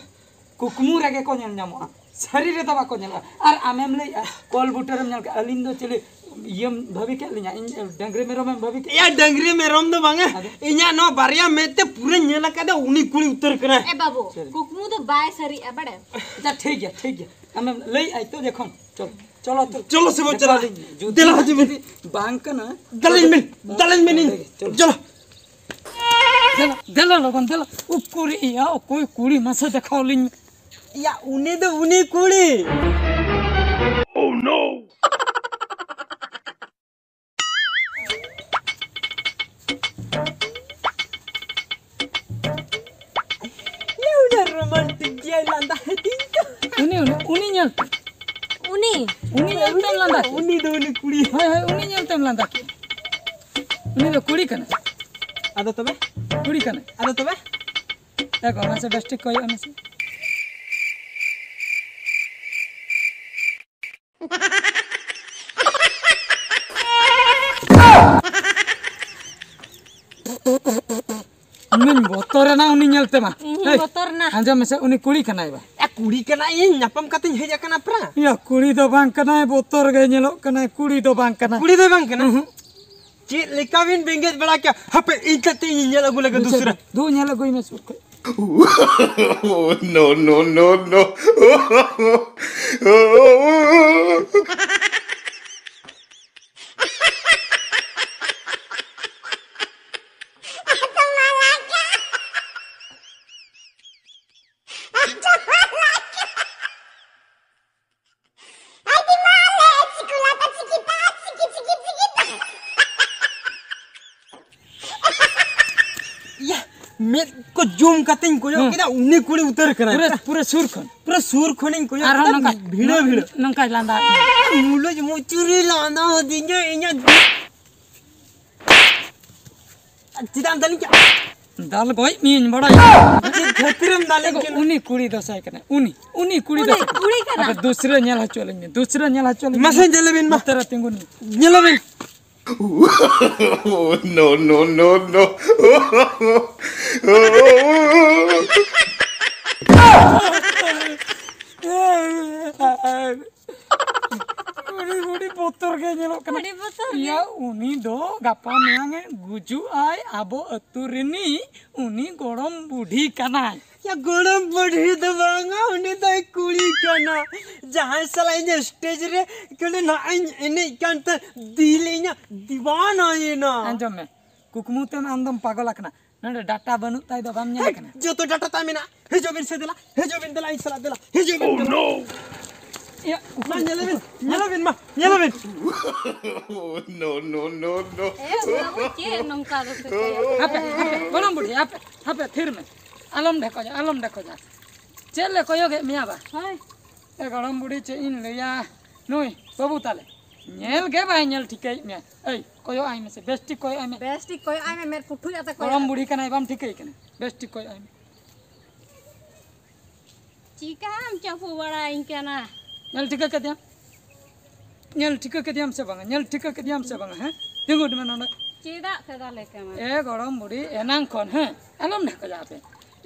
ᱠᱩᱠᱢᱩ ᱨᱮᱜᱮ ᱠᱚ ᱧᱮᱞ ᱧᱟᱢᱚᱜᱼᱟ, ᱥᱟᱹᱨᱤ ᱨᱮᱫᱚ ᱵᱟᱠᱚ ᱧᱮᱞᱚᱜᱼᱟ᱾ ᱟᱨ ᱟᱢᱮᱢ ᱞᱟᱹᱭᱮᱜᱼᱟ ᱠᱚᱞ ᱵᱩᱴᱟᱹᱨᱮᱢ ᱧᱮᱞ ᱠᱮᱜᱼᱟ, ᱟᱹᱞᱤᱧ ᱫᱚ ᱪᱤᱞᱤ ᱤᱭᱟᱹᱢ ᱵᱷᱟᱹᱵᱤ ᱠᱮᱫ ᱞᱤᱧᱟ? ᱤᱧ ᱰᱟᱹᱝᱨᱤ ᱢᱮᱨᱚᱢᱮᱢ ᱵᱷᱟᱹᱵᱤ ᱠᱮᱫ? ᱮᱭᱟ, ᱰᱟᱹᱝᱨᱤ ᱢᱮᱨᱚᱢ ᱫᱚ ᱵᱟᱝᱟ, ᱟᱫᱚ? ᱤᱧᱟᱜ ᱱᱚᱣᱟ ᱵᱟᱨᱭᱟ ᱢᱮᱫ ᱛᱮ ᱯᱩᱨᱟᱹᱧ ᱧᱮᱞ ᱟᱠᱟᱫᱟ, ᱩᱱᱤ ᱠᱩᱲᱤ ᱩᱛᱟᱹᱨ ᱠᱟᱱᱟᱭ᱾ ᱮ ᱵᱟᱹᱵᱩ, ᱥᱟᱹᱨᱤ᱾ ᱠᱩᱠᱢᱩ ᱫᱚ ᱵᱟᱭ ᱥᱟᱹᱨᱤᱜᱼᱟ, ᱵᱟᱲᱟᱭᱟᱢ? ᱟᱪᱪᱷᱟ, ᱴᱷᱤᱠ ᱜᱮᱭᱟ, ᱴᱷᱤᱠ ᱜᱮᱭᱟ, ᱟᱢᱮᱢ ᱞᱟᱹᱭᱮᱜᱼᱟ ᱛᱚ, ᱡᱚᱠᱷᱚᱱ ᱪᱚᱞᱚ, ᱪᱚᱞᱚ, ᱪᱚᱞᱚ ᱥᱮ ᱵᱚᱱ ᱪᱟᱞᱟᱜ᱾ ᱫᱮᱞᱟ ᱦᱤᱡᱩᱜ ᱢᱮ᱾ ᱡᱩᱫᱤ ᱵᱟᱝ ᱠᱟᱱᱟ, ᱫᱟᱞᱟᱧ ᱢᱮ, ᱫᱟᱞᱟᱧ ᱢᱮ ᱱᱤᱧ᱾ ᱪᱚᱞᱚ᱾ ᱪᱚᱞᱚ᱾ ᱫᱮᱞᱟ, ᱫᱮᱞᱟ ᱞᱚᱜᱚᱱ, ᱫᱮᱞᱟ᱾ ᱩᱠᱩᱨ ᱤᱭᱟ, ᱚᱠᱚᱭ ᱠᱩᱲᱤ ᱢᱟᱥᱮ ᱫᱮᱠᱷᱟᱣ ᱞᱤᱧ ᱢᱮ᱾ ᱭᱟ, ᱩᱱᱤ ᱫᱚ ᱩᱱᱤ ᱠᱩᱲᱤ᱾ Oh no! ᱩᱱᱤ ᱧᱮᱞ ᱛᱮ᱾ ᱩᱱᱤ, ᱩᱱᱤ, ᱩᱱᱤ ᱧᱮᱞ ᱛᱮ᱾ ᱩᱱᱤ? ᱩᱱᱤ ᱧᱮᱞ ᱛᱮᱢ ᱞᱟᱸᱫᱟ ᱠᱮᱫ? ᱩᱱᱤ ᱫᱚ ᱩᱱᱤ ᱠᱩᱲᱤ᱾ ᱦᱳᱭ, ᱦᱳᱭ, ᱩᱱᱤ ᱧᱮᱞ ᱛᱮᱢ ᱞᱟᱸᱫᱟ ᱠᱮᱫ᱾ ᱩᱱᱤ ᱫᱚ ᱠᱩᱲᱤ ᱠᱟᱱᱟᱭ᱾ ᱟᱫᱚ ᱛᱚᱵᱮ? ᱠᱩᱲᱤ ᱠᱟᱱᱟᱭ᱾ ᱟᱫᱚ ᱛᱚᱵᱮ? ᱮ ᱜᱚ, ᱢᱟᱥᱮ ᱵᱮᱥ ᱴᱷᱤᱠ ᱠᱚᱭᱚᱜ ᱢᱮᱥᱮ᱾ ᱤᱧ ᱵᱚᱛᱚᱨᱮᱱᱟ ᱩᱱᱤ ᱧᱮᱞ ᱛᱮᱢᱟ᱾ ᱤᱧ ᱦᱚᱸᱧ ᱮᱭ, ᱵᱚᱛᱚᱨᱮᱱᱟ᱾ ᱟᱸᱡᱚᱢ ᱢᱮᱥᱮ, ᱩᱱᱤ ᱠᱩᱲᱤ ᱠᱟᱱᱟᱭ ᱵᱟ᱾ ᱮ, ᱠᱩᱲᱤ ᱠᱟᱱᱟᱭ, ᱤᱧ ᱧᱟᱯᱟᱢ ᱠᱟᱛᱮᱧ ᱦᱮᱡ ᱟᱠᱟᱱᱟ ᱯᱨᱟ᱾ ᱭᱟ, ᱠᱩᱲᱤ ᱫᱚ ᱵᱟᱝ ᱠᱟᱱᱟᱭ, ᱵᱚᱛᱚᱨ ᱜᱮ ᱧᱮᱞᱚᱜ ᱠᱟᱱᱟᱭ, ᱠᱩᱲᱤ ᱫᱚ ᱵᱟᱝ ᱠᱟᱱᱟᱭ᱾ ᱠᱩᱲᱤ ᱫᱚ ᱵᱟᱝ ᱠᱟᱱᱟ? ᱩᱦᱩᱸ᱾ ᱪᱮᱫ ᱞᱮᱠᱟ ᱵᱤᱱ ᱵᱮᱸᱜᱮᱫ ᱵᱟᱲᱟ ᱠᱮᱭᱟ? ᱦᱟᱯᱮ, ᱤᱧ ᱛᱮ ᱤᱧ ᱧᱮᱞ ᱟᱹᱜᱩ ᱞᱮᱜᱮ ᱫᱩᱥᱨᱟ᱾ ᱫᱩ ᱧᱮᱞ ᱟᱹᱜᱩᱭ ᱢᱮ ᱥᱩᱨ ᱠᱷᱚᱡ᱾ No, no, no, no. ᱤᱭᱟ, ᱢᱮᱫ ᱠᱚ ᱡᱩᱢ ᱠᱟᱛᱮᱧ ᱠᱚᱭᱚᱜ ᱦᱩᱸ᱾ ᱠᱮᱫᱟ, ᱩᱱᱤ ᱠᱩᱲᱤ ᱩᱛᱟᱹᱨ ᱠᱟᱱᱟᱭ᱾ ᱯᱩᱨᱟᱹ, ᱯᱩᱨᱟᱹ ᱥᱩᱨ ᱠᱷᱚᱱ᱾ ᱯᱩᱨᱟᱹ ᱥᱩᱨ ᱠᱷᱚᱱᱤᱧ ᱠᱚᱭᱚᱜ ᱟᱨᱦᱚᱸ ᱠᱮᱫᱟ, ᱱᱚᱝᱠᱟ, ᱵᱷᱤᱲᱟᱹ, ᱵᱷᱤᱲᱟᱹ᱾ ᱱᱚᱝᱠᱟᱭ ᱞᱟᱸᱫᱟ᱾ ᱢᱩᱞᱩᱡ ᱢᱩᱪᱩᱨᱤ ᱞᱟᱸᱫᱟ ᱟᱹᱫᱤᱧᱟ ᱤᱧᱟᱹᱜ᱾ ᱪᱮᱫᱟᱜ ᱮᱢ ᱫᱟᱞᱤᱧ ᱠᱟᱱᱟ? ᱫᱟᱞ ᱜᱚᱡ ᱢᱤᱭᱟᱹᱧ ᱵᱟᱲᱟᱭ᱾ ᱪᱮᱫ ᱠᱷᱟᱹᱛᱤᱨᱮᱢ ᱫᱟᱞᱤᱧ ᱮᱜᱳ, ᱠᱟᱱᱟ? ᱩᱱᱤ ᱠᱩᱲᱤ ᱫᱚᱥᱟᱭ ᱠᱟᱱᱟᱭ᱾ ᱩᱱᱤ, ᱩᱱᱤ ᱠᱩᱲᱤ ᱩᱱᱤ ᱫᱚᱥᱟᱭ ᱠᱟᱱᱟᱭ᱾ ᱠᱩᱲᱤ ᱠᱟᱱᱟᱭ᱾ ᱟᱫᱚ ᱫᱩᱥᱨᱟᱹ ᱧᱮᱞ ᱦᱚᱪᱚ ᱞᱤᱧ ᱢᱮ, ᱫᱩᱥᱨᱟᱹ ᱧᱮᱞ ᱦᱚᱪᱚ ᱞᱤᱧ ᱢᱮ᱾ ᱢᱟᱥᱮ ᱧᱮᱞᱮ ᱵᱤᱱ ᱢᱟ᱾ ᱱᱚᱛᱮ ᱨᱮ ᱛᱤᱸᱜᱩᱱ ᱢᱮ᱾ ᱧᱮᱞᱮ ᱵᱤᱱ᱾ No, no, no, no. ᱟᱹᱰᱤ, ᱟᱹᱰᱤ ᱵᱚᱛᱚᱨ ᱜᱮ ᱧᱮᱞᱚᱜ ᱠᱟᱱᱟ᱾ ᱟᱹᱰᱤ ᱵᱚᱛᱚᱨ ᱜᱮ᱾ ᱭᱟ, ᱩᱱᱤ ᱫᱚ ᱜᱟᱯᱟ ᱢᱮᱭᱟᱝ ᱮ ᱜᱩᱡᱩᱜ ᱟᱭ, ᱟᱵᱚ ᱟᱹᱛᱩ ᱨᱤᱱᱤᱡ ᱩᱱᱤ ᱜᱚᱲᱚᱢ ᱵᱩᱰᱷᱤ ᱠᱟᱱᱟᱭ᱾ ᱭᱟ, ᱜᱚᱲᱚᱢ ᱵᱩᱰᱷᱤ ᱫᱚ ᱵᱟᱝᱟ, ᱩᱱᱤ ᱫᱚᱭ ᱠᱩᱲᱤ ᱠᱟᱱᱟ᱾ ᱡᱟᱦᱟᱸᱭ ᱥᱟᱞᱟᱜ ᱤᱧ stage ᱨᱮ ᱠᱷᱟᱹᱞᱤ ᱱᱟᱦᱟᱜ ᱤᱧ ᱮᱱᱮᱡ ᱠᱟᱱ ᱛᱮ ᱫᱤᱞ ᱤᱧᱟᱹᱜ ᱫᱤᱣᱟᱱᱟᱭᱮᱱᱟ᱾ ᱟᱸᱡᱚᱢ ᱢᱮ, ᱠᱩᱠᱢᱩ ᱛᱮᱢ ᱟᱢ ᱫᱚᱢ ᱯᱟᱜᱚᱞ ᱟᱠᱟᱱᱟ᱾ ᱱᱚᱰᱮ ᱰᱟᱴᱟ ᱵᱟᱹᱱᱩᱜ ᱛᱟᱭ ᱫᱚ ᱵᱟᱢ ᱧᱮᱞ ᱠᱟᱱᱟ? ᱡᱚᱛᱚ ᱰᱟᱴᱟ ᱛᱟᱭ ᱢᱮᱱᱟᱜᱼᱟ᱾ ᱦᱤᱡᱩᱜ ᱵᱤᱱ ᱥᱮ ᱫᱮᱞᱟ, ᱦᱤᱡᱩᱜ ᱵᱤᱱ ᱫᱮᱞᱟ, ᱤᱧ ᱥᱟᱞᱟᱜ ᱫᱮᱞᱟ, ᱦᱤᱡᱩᱜ ᱵᱤᱱ ᱫᱮᱞᱟ᱾ ᱤᱭᱟᱹ, ᱢᱟ ᱧᱮᱞ ᱵᱤᱱ, ᱧᱮᱞ ᱵᱤᱱ, ᱢᱟ ᱧᱮᱞ ᱵᱤᱱ᱾ Oh, no, no, no, no. ᱮ ᱵᱟᱹᱵᱩ, ᱪᱮᱫ ᱱᱚᱝᱠᱟ ᱫᱚᱯᱮ ᱠᱚᱭᱚᱜ? ᱦᱟᱯᱮ, ᱦᱟᱯᱮ, ᱜᱚᱲᱚᱢ ᱵᱩᱰᱷᱤ, ᱦᱟᱯᱮ, ᱦᱟᱯᱮ, ᱛᱷᱤᱨ ᱢᱮ᱾ ᱟᱞᱚᱢ ᱰᱷᱮᱠᱚᱡᱟ, ᱟᱞᱚᱢ ᱰᱷᱮᱠᱚᱡᱟ᱾ ᱪᱮᱫ ᱞᱮ ᱠᱚᱭᱚᱜᱮᱫ ᱢᱮᱭᱟ ᱵᱟ? ᱦᱳᱭ᱾ ᱮ ᱜᱚᱲᱚᱢ ᱵᱩᱰᱷᱤ, ᱪᱮᱫ ᱤᱧ ᱞᱟᱹᱭᱟ, ᱱᱩᱭ ᱵᱟᱹᱵᱩ ᱛᱟᱞᱮ ᱧᱮᱞ ᱜᱮ ᱵᱟᱭ ᱧᱮᱞ ᱴᱷᱤᱠᱟᱹᱭᱮᱫ ᱢᱮᱭᱟ᱾ ᱮᱭ, ᱠᱚᱭᱚᱜ ᱟᱭ ᱢᱮᱥᱮ, ᱵᱮᱥ ᱴᱷᱤᱠ ᱠᱚᱭᱚᱜ ᱟᱭ ᱢᱮ᱾ ᱵᱮᱥ ᱴᱷᱤᱠ ᱠᱚᱭᱚᱜ ᱟᱭ ᱢᱮ, ᱢᱮᱫ ᱯᱩᱴᱷᱩᱡ ᱟᱛᱮ ᱠᱚᱭᱚᱜ ᱜᱚᱲᱚᱢ ᱟᱭ ᱢᱮ᱾ ᱵᱩᱰᱷᱤ ᱠᱟᱱᱟᱭ, ᱵᱟᱢ ᱴᱷᱤᱠᱟᱹᱭᱮ ᱠᱟᱱᱟ? ᱵᱮᱥ ᱴᱷᱤᱠ ᱠᱚᱭᱚᱜ ᱟᱭ ᱢᱮ᱾ ᱪᱤᱠᱟᱢ ᱪᱟᱯᱚ ᱵᱟᱲᱟᱭᱤᱧ ᱠᱟᱱᱟ? ᱧᱮᱞ ᱴᱷᱤᱠᱟᱹ ᱠᱮᱫᱮᱭᱟᱢ? ᱧᱮᱞ ᱴᱷᱤᱠᱟᱹ ᱠᱮᱫᱮᱭᱟᱢ ᱥᱮ ᱵᱟᱝᱟ? ᱧᱮᱞ ᱴᱷᱤᱠᱟᱹ ᱠᱮᱫᱮᱭᱟᱢ ᱥᱮ ᱵᱟᱝᱟ? ᱦᱮᱸ, ᱛᱤᱸᱜᱩ ᱢᱮ ᱱᱚᱰᱮ᱾ ᱪᱮᱫᱟᱜ ᱯᱮ ᱫᱟᱞᱮ ᱠᱟᱱᱟ? ᱮ ᱜᱚᱲᱚᱢ ᱵᱩᱰᱷᱤ, ᱮᱱᱟᱝ ᱠᱷᱚᱱ, ᱦᱮᱸ, ᱟᱞᱚᱢ ᱰᱷᱮᱠᱚᱡᱟ ᱟᱯᱮ᱾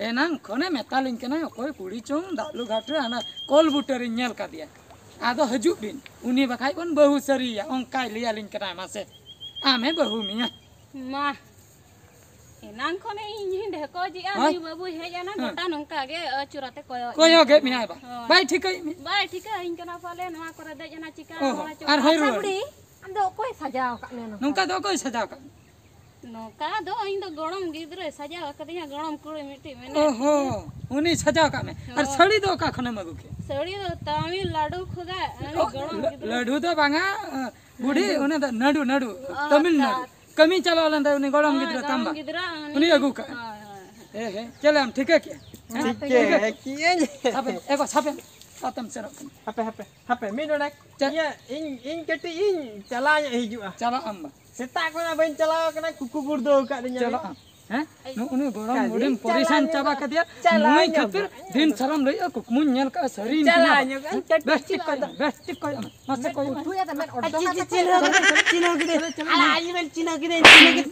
ᱮᱱᱟᱝ ᱠᱷᱚᱱᱮ ᱢᱮᱛᱟᱞᱤᱧ ᱠᱟᱱᱟᱭ, ᱚᱠᱚᱭ ᱠᱩᱲᱤ ᱪᱚᱝ ᱫᱟᱜ ᱞᱩ ᱜᱷᱟᱴ ᱨᱮ ᱦᱟᱱᱟ ᱠᱚᱞ ᱵᱩᱴᱟᱹ ᱨᱤᱧ ᱧᱮᱞ ᱠᱟᱫᱮᱭᱟ᱾ ᱟᱫᱚ ᱦᱤᱡᱩᱜ ᱵᱤᱱ, ᱩᱱᱤ ᱵᱟᱠᱷᱟᱡ ᱵᱚᱱ ᱵᱟᱹᱦᱩ ᱥᱟᱹᱨᱤᱭᱮᱭᱟ, ᱚᱱᱠᱟᱭ ᱞᱟᱹᱭᱟᱞᱤᱧ ᱠᱟᱱᱟᱭ᱾ ᱢᱟᱥᱮ, ᱟᱢᱮ ᱵᱟᱹᱦᱩ ᱢᱮᱭᱟ᱾ ᱢᱟ, ᱮᱱᱟᱝ ᱠᱷᱚᱱ ᱤᱧ ᱦᱚᱸᱧ ᱰᱷᱮᱠᱚᱡᱮᱜᱼᱟ, ᱦᱳᱭ᱾ ᱱᱩᱭ ᱵᱟᱹᱵᱩᱭ ᱦᱮᱡ ᱮᱱᱟ, ᱦᱮᱸ᱾ ᱜᱚᱴᱟ ᱱᱚᱝᱠᱟ ᱜᱮ ᱟᱹᱪᱩᱨ ᱟᱛᱮ ᱠᱚᱭᱚᱜ ᱠᱚᱭᱚᱜᱮᱫ ᱤᱧ ᱢᱮᱭᱟᱭ ᱵᱟ? ᱦᱳᱭ᱾ ᱵᱟᱭ ᱴᱷᱤᱠᱟᱹᱭᱮᱫ ᱢᱮ? ᱵᱟᱭ ᱴᱷᱤᱠᱟᱹ ᱟᱹᱧ ᱠᱟᱱᱟ ᱯᱟᱞᱮ, ᱱᱚᱣᱟ ᱠᱚᱨᱮ ᱫᱮᱡ ᱮᱱᱟ, ᱪᱤᱠᱟ ᱚ, ᱮᱱᱟ ᱪᱚ᱾ ᱟᱨ ᱦᱚᱸᱭ ᱟᱪᱪᱷᱟ ᱨᱩᱣᱟᱹᱲ᱾ ᱵᱩᱰᱷᱤ, ᱟᱢ ᱫᱚ ᱚᱠᱚᱭ ᱥᱟᱡᱟᱣ ᱟᱠᱟᱫ ᱢᱮᱭᱟ ᱱᱚᱝᱠᱟ? ᱱᱚᱝᱠᱟ ᱫᱚ ᱚᱠᱚᱭ ᱥᱟᱡᱟᱣ ᱟᱠᱟᱫ ᱢᱮᱭᱟ? ᱱᱚᱝᱠᱟ ᱫᱚ ᱤᱧ ᱫᱚ ᱜᱚᱲᱚᱢ ᱜᱤᱫᱽᱨᱟᱹᱭ ᱥᱟᱡᱟᱣ ᱟᱠᱟᱫᱤᱧᱟ, ᱜᱚᱲᱚᱢ ᱠᱩᱲᱤ ᱢᱤᱫᱴᱤᱡ ᱢᱮᱱᱟᱭᱟ᱾ ᱚᱦᱚ, ᱩᱱᱤ ᱥᱟᱡᱟᱣ ᱟᱠᱟᱫ ᱢᱮ᱾ ᱟᱨ ᱦᱳᱭ᱾ ᱥᱟᱹᱲᱤ ᱫᱚ ᱚᱠᱟ ᱠᱷᱚᱱᱮᱢ ᱟᱹᱜᱩ ᱠᱮᱫ? ᱥᱟᱹᱲᱤ ᱫᱚ ᱛᱟᱢᱤᱞᱱᱟᱲᱩ ᱠᱷᱚᱱᱟᱜ ᱩᱱᱤ ᱚ, ᱜᱚᱲᱚᱢ ᱞᱟ-, ᱜᱤᱫᱽᱨᱟᱹ᱾ ᱞᱟᱹᱰᱩ ᱫᱚ ᱵᱟᱝᱟ, ᱵᱩᱰᱷᱤ, ᱩᱱᱤ ᱫᱚ ᱱᱟᱹᱰᱩ, ᱱᱟᱹᱰᱩ᱾ ᱚ, ᱛᱟᱢᱤᱞᱱᱟᱲᱩ᱾ ᱟᱪᱪᱷᱟ᱾ ᱠᱟᱹᱢᱤ ᱪᱟᱞᱟᱣ ᱞᱮᱱ ᱛᱟᱭ ᱩᱱᱤ ᱜᱚᱲᱚᱢ ᱦᱳᱭ, ᱜᱤᱫᱽᱨᱟᱹ ᱛᱟᱢ ᱜᱚᱲᱚᱢ ᱵᱟ᱾ ᱜᱤᱫᱽᱨᱟᱹ ᱩᱱᱤ ᱩᱱᱤ ᱟᱹᱜᱩ ᱠᱟᱜᱼᱟ᱾ ᱦᱳᱭ, ᱦᱳᱭ᱾ ᱦᱮᱸ, ᱦᱮᱸ᱾ ᱪᱮᱫ ᱞᱮᱢ ᱴᱷᱤᱠᱟᱹ ᱠᱮᱜᱼᱟ? ᱦᱮᱸ? ᱴᱷᱤᱠᱟᱹ ᱠᱮᱜᱼᱟᱹᱧ᱾ ᱥᱟᱵᱮᱢ, ᱮ ᱜᱚ, ᱥᱟᱵᱮᱢ᱾ ᱚᱠᱟᱛᱮᱢ ᱥᱮᱱᱚᱜ ᱠᱟᱱᱟ? ᱦᱟᱯᱮ, ᱦᱟᱯᱮ, ᱦᱟᱯᱮ, ᱢᱤᱫ ᱰᱚᱸᱰᱮᱠ᱾ ᱪᱮᱫ? ᱤᱭᱟᱹ, ᱤᱧ, ᱤᱧ ᱠᱟᱹᱴᱤᱡ ᱤᱧ ᱪᱟᱞᱟᱣ ᱧᱚᱜ ᱦᱤᱡᱩᱜᱼᱟ᱾ ᱪᱟᱞᱟᱜ ᱟᱢ ᱵᱟ᱾ ᱥᱮᱛᱟᱜ ᱠᱷᱚᱱᱟᱜ ᱵᱟᱹᱧ ᱪᱟᱞᱟᱣ ᱠᱟᱱᱟ, ᱠᱩᱠᱩ ᱜᱩᱲᱫᱟᱹᱣ ᱟᱠᱟᱫ ᱞᱤᱧᱟ᱾ ᱪᱟᱞᱟᱜ ᱟᱢ᱾ ᱦᱮᱸ? ᱱᱩ-, ᱩᱱᱤ ᱜᱚᱲᱚᱢ ᱠᱟᱹᱴᱤᱡ ᱵᱩᱰᱷᱤᱢ ᱯᱚᱨᱤᱥᱟᱱ ᱪᱟᱞᱟᱣ ᱪᱟᱵᱟ ᱧᱚᱜ, ᱠᱮᱫᱮᱭᱟ᱾ ᱪᱟᱞᱟᱣ ᱱᱩᱭ ᱧᱚᱜ᱾ ᱠᱷᱟᱹᱛᱤᱨ ᱫᱤᱱ ᱥᱟᱨᱟᱢ ᱞᱟᱹᱭᱮᱜᱼᱟ, ᱠᱩᱠᱢᱩᱧ ᱧᱮᱞ ᱠᱟᱜᱼᱟ, ᱥᱟᱹᱨᱤᱧ ᱪᱟᱞᱟᱣ ᱧᱮᱞ ᱧᱚᱜ, ᱠᱟᱜᱼᱟ᱾ ᱠᱟᱹᱴᱤᱡ ᱵᱮᱥ ᱴᱷᱤᱠ ᱪᱟᱞᱟᱣ ᱠᱚᱭᱚᱜ ᱢᱮ, ᱵᱮᱥ ᱴᱷᱤᱠ ᱠᱚᱭᱚᱜ ᱢᱮ᱾ ᱢᱟᱥᱮ ᱠᱚᱭᱚᱜ ᱢᱮ᱾ ᱩᱛᱩᱭᱟ ᱛᱚ, ᱢᱮᱫ ᱚᱰᱚᱝ ᱟᱪᱪᱷᱟ, ᱟᱪᱪᱷᱟ, ᱠᱟᱛᱮ ᱪᱤᱱᱦᱟᱹᱣ ᱠᱮᱫᱟᱹᱧ, ᱪᱤᱱᱦᱟᱹᱣ ᱠᱮᱫᱟᱹᱧ᱾ ᱟᱞᱮ ᱟᱞᱮ ᱵᱮᱱ ᱪᱤᱱᱦᱟᱹᱣ ᱠᱮᱫᱟᱹᱧ, ᱪᱤᱱᱦᱟᱹᱣ ᱠᱮᱫᱟᱹᱧ᱾